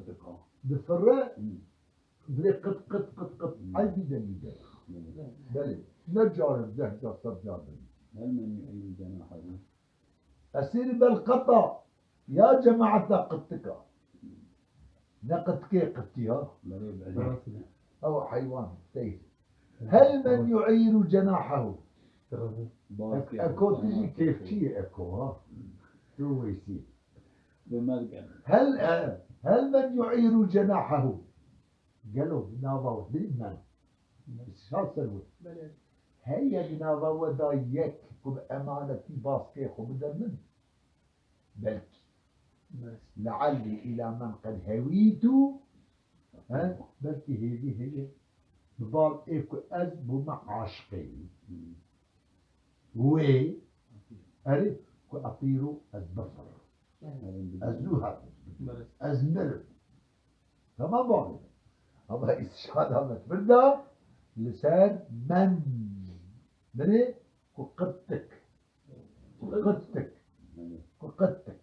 qıtıka. Difirre, hmm, dilê qıt, qıt, qıt, qıt. Hmm. Ay bir de bir de. Evet. Belê. Ne carı, deh car, sed car belê. Hel men yu'îdu cenahehu. Esêrî bel qeta. Ya cemaeta qıtıka. Ne qıtıkê qıtiya. Belê, belê. Ew heywan, teyr. Hel men yu'îru cenahehu. Eko tijî kêfçî ye eko, ha. Tu weysî. Bi merg e. Hel, e, hel men yu'îru cenahehu. Gelo bi nava wî men. Şa ser wî. Belê. Heye bi nava we da yek ku bi emanetî baskê xwe bide min. Belkî. Belê. Leallî îla men qed hewîtu, he? Belkî hêvî heye. Bi bal ê ku ez bûme aşiqê wî. Wê, erê, ku etîru ez bifirim. Evet. Ez zû herim. Belê. Ez mirim. Tamam mı abi? Ama istişhada me birda li ser men. Binê ku qıttık. Qıttık. Ku qıttık.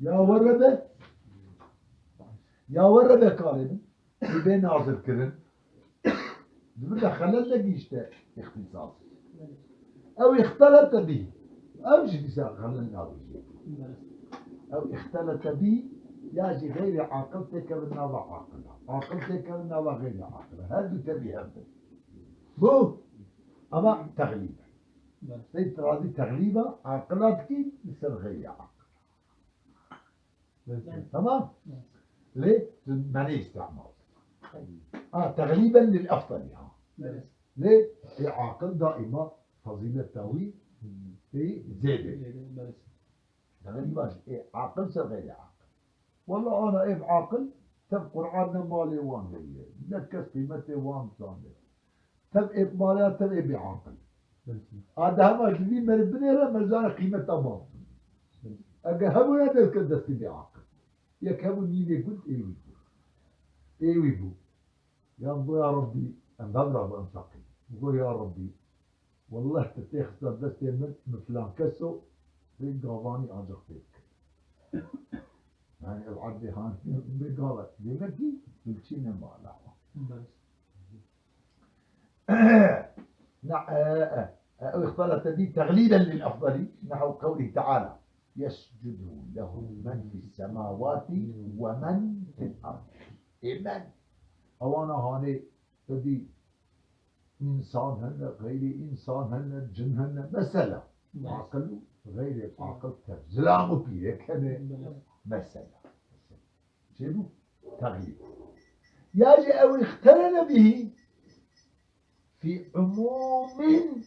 Ya werre be. Ya werre be karê min. Ê bê nazir kirin. Di vir de xelel negihişte îxtîsas. Ew îxtelete bî. Ew jî dîsa xelel nabêje. Ew îxtelete bî ya jî xeyrê aqil têkevin nava aqila. Aqil têkevin nava xeyrê aqila. Her du tevî hev bin. Bu, ama texlîb e. Belê. Sey tirazî texlîba aqila dikî li ser xeyrê aqila. Belê. Tamam? Belê. Lê tu menê îstîmal. Ha, teglîben lil efdalî ha. Belê. Lê ê aqil daîma fezîleta wî ê zêde. Zêde, belê. Teglîba jî ê aqil ser xeyrê aqil. Wela ana ê aqil tev Qur'an ne malê wan de ye. Ne kes qîmetê wan zane. Tev ê mala tev ê bêaqil. A di hema ji vî merî binêre, mezana qîmeta bab. Eger hebû ne dest destî bêaqil. Yek hebû nîvê gund ê wî bû. Ê wî bû. Ya go ya Rabbî, em bevra bû em feqîr. Go ya Rabbî, wallah tu tê xista destê min, min filan keso, vê gavanî ancaq pê bikir. Yani ev erdê hanî bê gava. Demek ki, tu çî ne mala. Belê. Na-, e, e, e, ew îxtelete bî teglîben lil efdelî, nehew qewlî teala, "Yescudu lehu men fis semawati ve men fil ard." Ê men, ewana hanê, te dî însan hene, xeyrî însan hene, cin hene, mesela. Aqil û xeyrê aqil tev. Zilam û pîrek hene, mesela. Çêbû? Teglîb. Ya jî ew îxterene bihî fî umûmin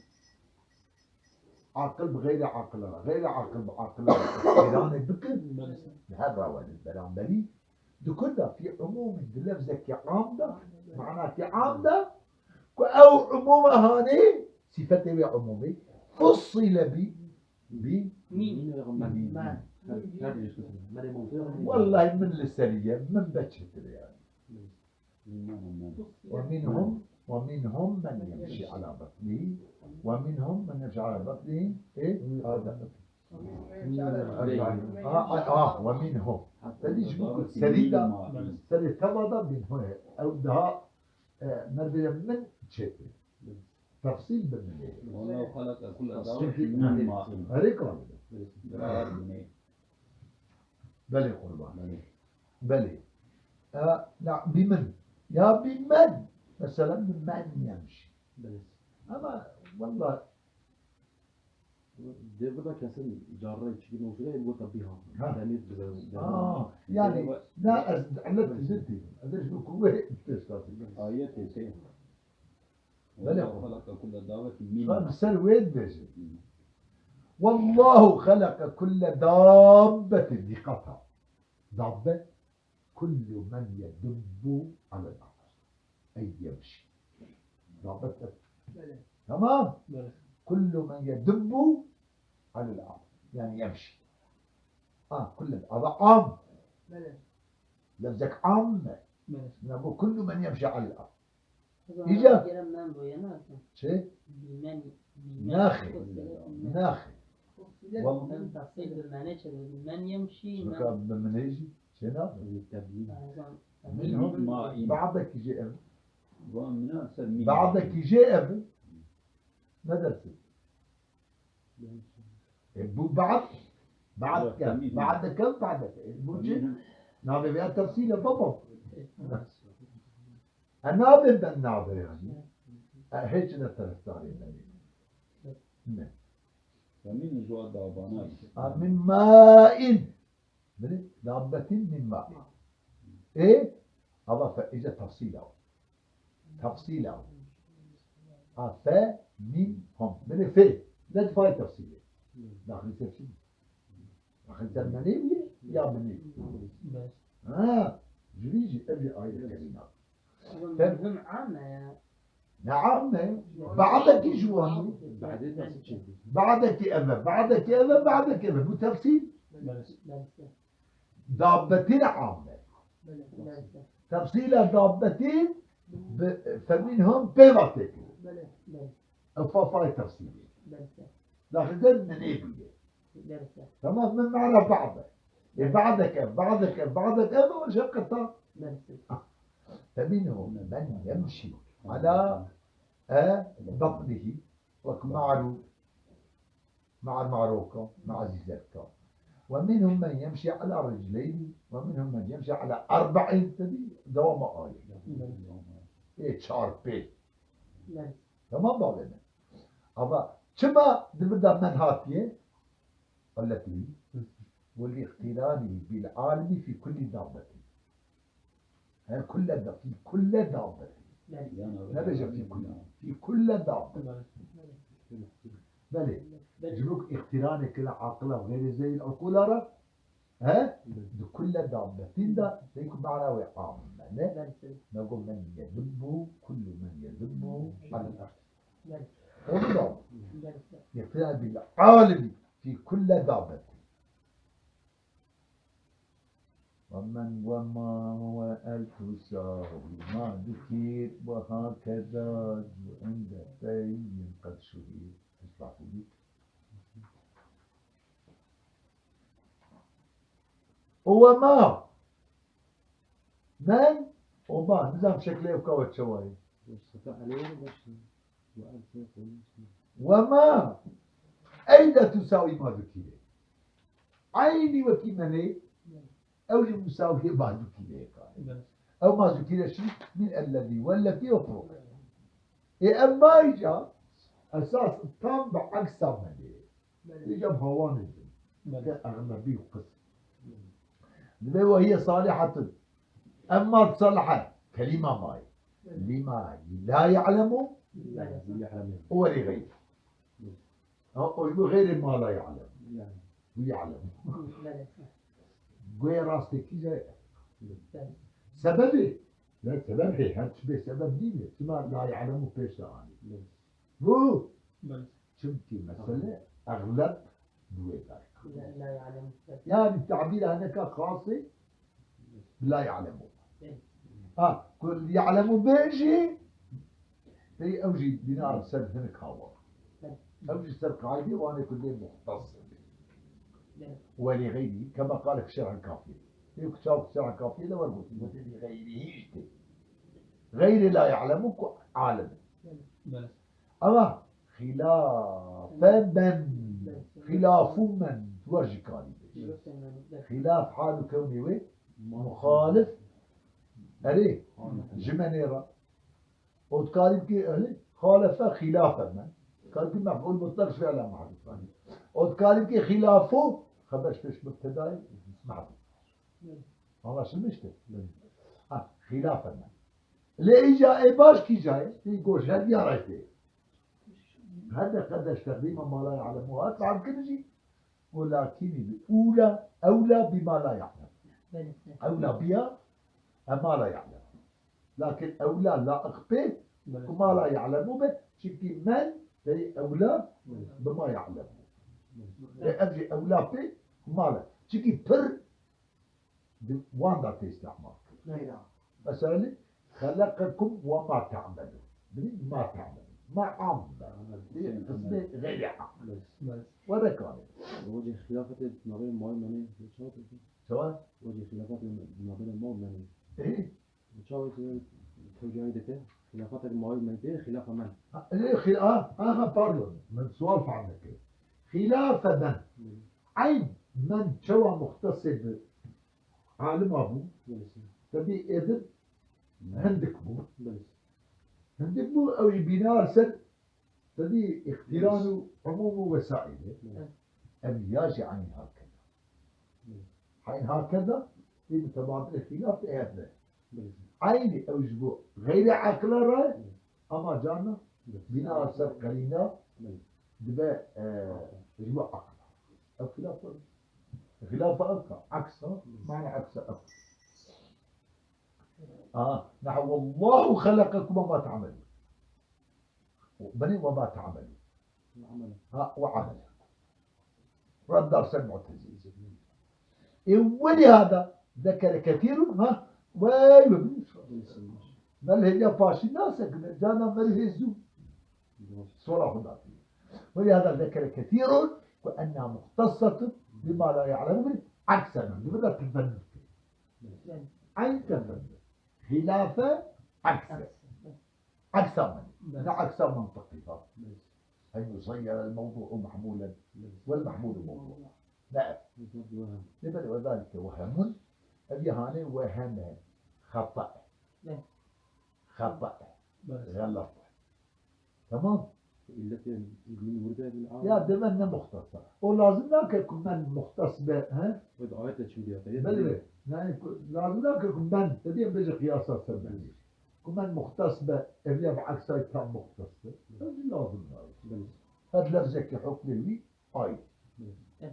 aqil bi xeyrê aqila re, xeyrê aqil bi aqila re îxtiranê bikin, li hev re welin beramberî. Di ku de fî umûmin di lefzekî am de, manakî am de, ku ew umûma hanê, sîfetê wê umûmî, fussîle bî, Bî? Mîn. Mîn. Mîn. Her, her yek. Wellahî min li serî ye, min be çêtir e yani. Ve minhum, ve minhum men yemşi ala batnihi, ve minhum men yemşi ala batnihi, e, arda. Ah, ah, ah, ve minhum. Te dî ji bo ku serî de, serê teva de minhum. Ew daha, e, merdê min çêtir. Tefsîl bi min ê. Wallahu halaka kulle dabetin min ma'in. Herê kalî. Belê qurban. Belê. Belê. E, na, bi min. Ya bi men. Mesela bi men yemşi. Belê. Ama wallah. Devir de kesin carrê çikin o süre bu tabi ha. Ha. Demir bize. Aa, yani, na ez illet ziddi. Ez de şu kuvve testası. Ayet teyze. Belê xwe. Xwe bi ser wê dibêje. Wallahu xeleqe kulle dabbetin. Dîqet ha. Dabbe, kullu men yedubbu alel ard. Ey yemşi. Dabbe. Belê. Tamam. Belê. Kullu men yedubbu alel ard. Yani yemşi. Ha, kulle. Ava am. Belê. Lefzek am me. Belê. Nabo kullu men yemşi alel ard. Îca. Çi? Naxê. Naxê. Wal- Em tefsîl bi menê çi dibin? Men yemşî, men- Çi bi menê jî? Çi nabe? Tebîn. Min hom. Badekî jê ev. Badekî jê ev. Ne dersi. E, bu ba'd, ba'd ke, ba'd ke, ba'd ke. E, bu çi? Navê vê tefsîl e baba. E, navê ben navê yani. E, hiç ne taraftarı yani. Ne? Min ji wa dabana. A, min ma'in. Belê, dabbetin min ma'in. E, ava fe, îca tefsîl e. Tefsîl e. A fe min hom. Belê fe. Ne fay tefsîlê. Daxil ser çi? Daxil ser menê bûye ya binê? Ha, ji vî jî ev jî ayrı kerîna. Min hom am e ya. Ne am e? Ba'dekî ji wan. Ba'dekî ev e, ba'dekî ev e, ba'dekî ev e. Bu tefsîl. Dabbetin am e. Tefsîla dabbetin bi feminhum pê ve têkil. Ev fa fay tefsîlê. Daxil der minê bûye. Tamam, min ma'na ba'd e. E, ba'dek ev, ba'dek ev, ba'dek ev, o şeqeta. Feminhum men yemşi ala e batnihi. Wek ma'rû. Ma'a maroka, ma'a zîzerka. Ve minhum men yemşi ala ricleyni, ve minhum men yemşi ala erba'in, tedî dewama ayê. Ê çar pê. Belê. Tamam bavê min. Ama çima di vir de men hatiye? Alletî. Ve li iqtirani bil alimi fi kulli dabbetin. Her kulle da, fi kulle dabbe. Belê. Nebêje fi kulle. Fi kulle dabbe. Belê. Belê. Belê. Ji bo ku îqtîranê kire aqila xeyrê zeyl uqûla re, he? Belê. Di kulle dabbetin de, belê. Peyku mana wê am e, ne? Belê. Nego men yedubbu, kullu men yedubbu alel ard. Belê. Oldu da. Belê. Îqtîran bil alimi fi kulle dabbetin. ومن وما وأل تساوي ما ذكر وهكذا عند بين قد شهر. Ispat edî. وما. Men, وما. Nizam şeklê ew kawa çawa ye. Mustafa Aliyê de başlıyor. Ve ma eyne tusawî ma zukîre. Eynî wekî menê, ew jî musawiyê ma zukîreyê kare. Ew ma zukîre şî min ellezî wellezî ve fûq. Ê em ma îca esas tam bi eksa menê. Îca bi hawanê din. Ke exlebî û qis. Divê ve hiye salihatun. Emma salihe kelîma mayê. Lima la ya'lemu. Û welî xeyrî. Ha, o ji bo xeyrê ma la ya'lemu. Û ya'lemu. Goyê rastê kî jî. Sebebê. Ne sebeb hê, her çi bê sebeb nîne. Çima la ya'lemu pêş de anî. Bu. Çimkî mesele exleb bi wê berê. La, la ya'lemu. Yani tabîra hineka xasê bi la ya'lemu. Ha, ku ya'lemu bê jî, pey ew jî bîna ser hinek hawa. Ew jî ser qaydê wanê ku lê muxtas be. Welî xeyrî, kema qale fi şerh kafiyê. Pey ku çaw fi şerh kafiyê de wergotin, gotin lî xeyrî hî jî tê. Xeyrê la ya'lemu ku alim. Ama xîlafe men, xîlafu men, tu wer jî karî bêjî. Xîlaf hal û kewnê wê muxalif, erê, ji menê re. O dikarî bikê, erê, xalefe xîlafe men. Dikarî bikê mef'ûl mutlaq ji fi'la mehdûf anî. O dikarî bikê xîlafu, xeber ji pêş mubtedayê mehdûf. Anlaşılmıştır? Ha, xîlafe men. Lê îca ê baş kîja ye? Ê goş her diyar e tê. Her de qedeş teqdîma ma la ya'lemû hat, fehmkirin jî. Û lakînî bi ûla, ewla bi ma la ya'lemû. Belê. Ewla biya, e ma la ya'lemû. Lakin ewla laiq pê, belê, ku ma la ya'lemû be, çikî men, dey ewla, belê, bi ma ya'lemû. Belê. E, ev jî ewla pê, ma la. Çikî pir, di wan de tê îstîmal kirin. Mesela, خلقكم وما تعملون. Bilî, ma ta'melûn. Ma am be. Bilî, qismê xeyrê am. Were kanê. Wecî xilafetê navê mayî menê, çawa pêkê? Çawa? Wecî xilafetê navê mayî menê. Ê? Çawa tewcihî dike? Xilafetek mayî menê, xîlafa men. Ha, ê, xî-, ha, ha, ha, pardon. Min sual fehm nekir. Xîlafe men. Hı. Eyn men çawa muxtesê bi alima bû? Hı. Tebî êdin hindik bû. Belê. Hindik bû, ew jî bîna li ser tedî îqtîran û umûm û wesaîlê. Belê. Ev ya jî eyn hakeza. Belê. Eyn hakeza, ê mutebadilê xîlaf ê ev be. Belê. Eynî ew ji bo xeyrê aqila re, belê, ama carna, belê, bîna li ser qerîna, belê, dibe, e, ji bo aqila. Ev xîlaf e. Xîlafa ev ka, eksa, belê, mana eksa ev. Aha, neha, "Wallahu halakakum ve ma ta'melûn." Belê, "ve ma ta'melûn." Ve amele. Ha, "ve amele." Redd dar ser Mu'tezile. E, welihada zekere kethîrun, ha, wey, wey. Melhê ya paşî nasekine, cana melhê zû. Sola xwe datî. Welihada zekere kethîrun ku enna muxtessetun bima la ya'lemûn, eksen. Dibe de tefennû. Eyn tefennû. Xîlafe ekse. Eksa men. Belê. Ne eksa mentiqî, ha. Belê. Hey, musayyer el mewdu mahmulen. Belê. Wel mahmulu mewdu. Belê. Ne. Mujarred wehim. Ne belê, ve zalike wehemun. Ev ya hanê wehem e. Xeta e. Belê. Xeta e. Belê. Xelet e. Tamam. Îlletê min werde bil am. Ya, de men ne muxtes e. O lazim nake ku men muxtes be, he? Wê di ayet de çi diye? Belê, belê. Yani ku, lazim nake ku men, te diye bêje qiyasa ser ben. Ku men muxtes be, ev ya bi eksay tam muxtes be. Ev jî lazim nake. Belê. Her lefzeke hukmê wî ayrı. Belê.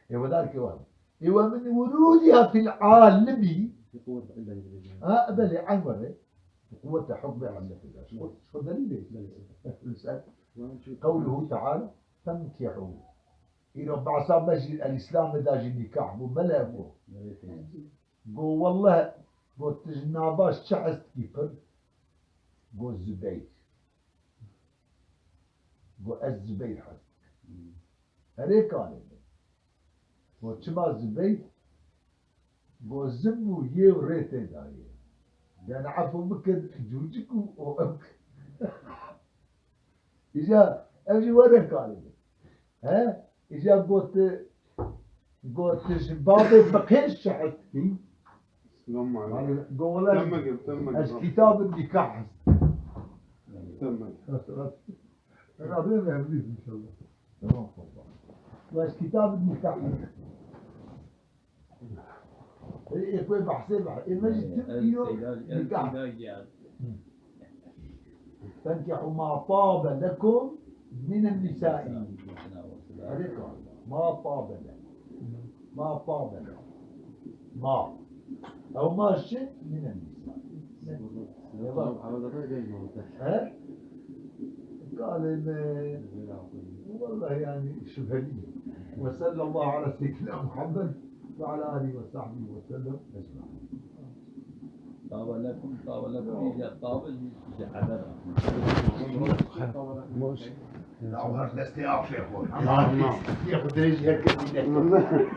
E, wedarke wa. E, ve min wurudiha fil alimi. Bi kuvvet illa. Ha, belê, eyn were. Bi kuvvete hukmê illa. Şu, şu delîl e. Belê. Sen, qewluhu teala, "Fenkihû." Îro behsa meclî el-Îslamê de jî nîkah bû, mele bû. Belê. Go, "Welleh," go, "tu ji nava çi hez dikî pir?" Go, "Zubeyr." Go, "Ez Zubeyr hez dikim." Erê kanê min. Go, "Çima Zubeyr?" Go, "Zim bû, yê û rê tê dayê." Yani, efû bikin, cûcik û o ew. Îca, ev jî were karê min. He? Îca got, got, "Ji babê feqîr şehid kî?" Selamun aleyküm. Go, "Wele, ez kitabê nîkah hest." Rabê me evlî inşallah. Tamam, tamam. Ve ez kitabê nîkah hest. Ê, ê, ku ê behsê be. Ê, me jî tim îro nîkah. Hı. "Fenkihû ma tabe lekum minen nisai." Erê ka. Ma tabe lekum. Ma tabe lekum. Ma. Ew ma şi minen nisai. He? Kalê me. Vallahi yani şüpheli. Ve sallallahu ala seyyidina Muhammed ve ala alihi ve sahbihi ve sellem ecmaîn. Tabe lekum, tabe lekum, ya tabe, ya hadara. Boş. Ya her destê afê xwe. Ama ya xwe dirêj herkes dîne.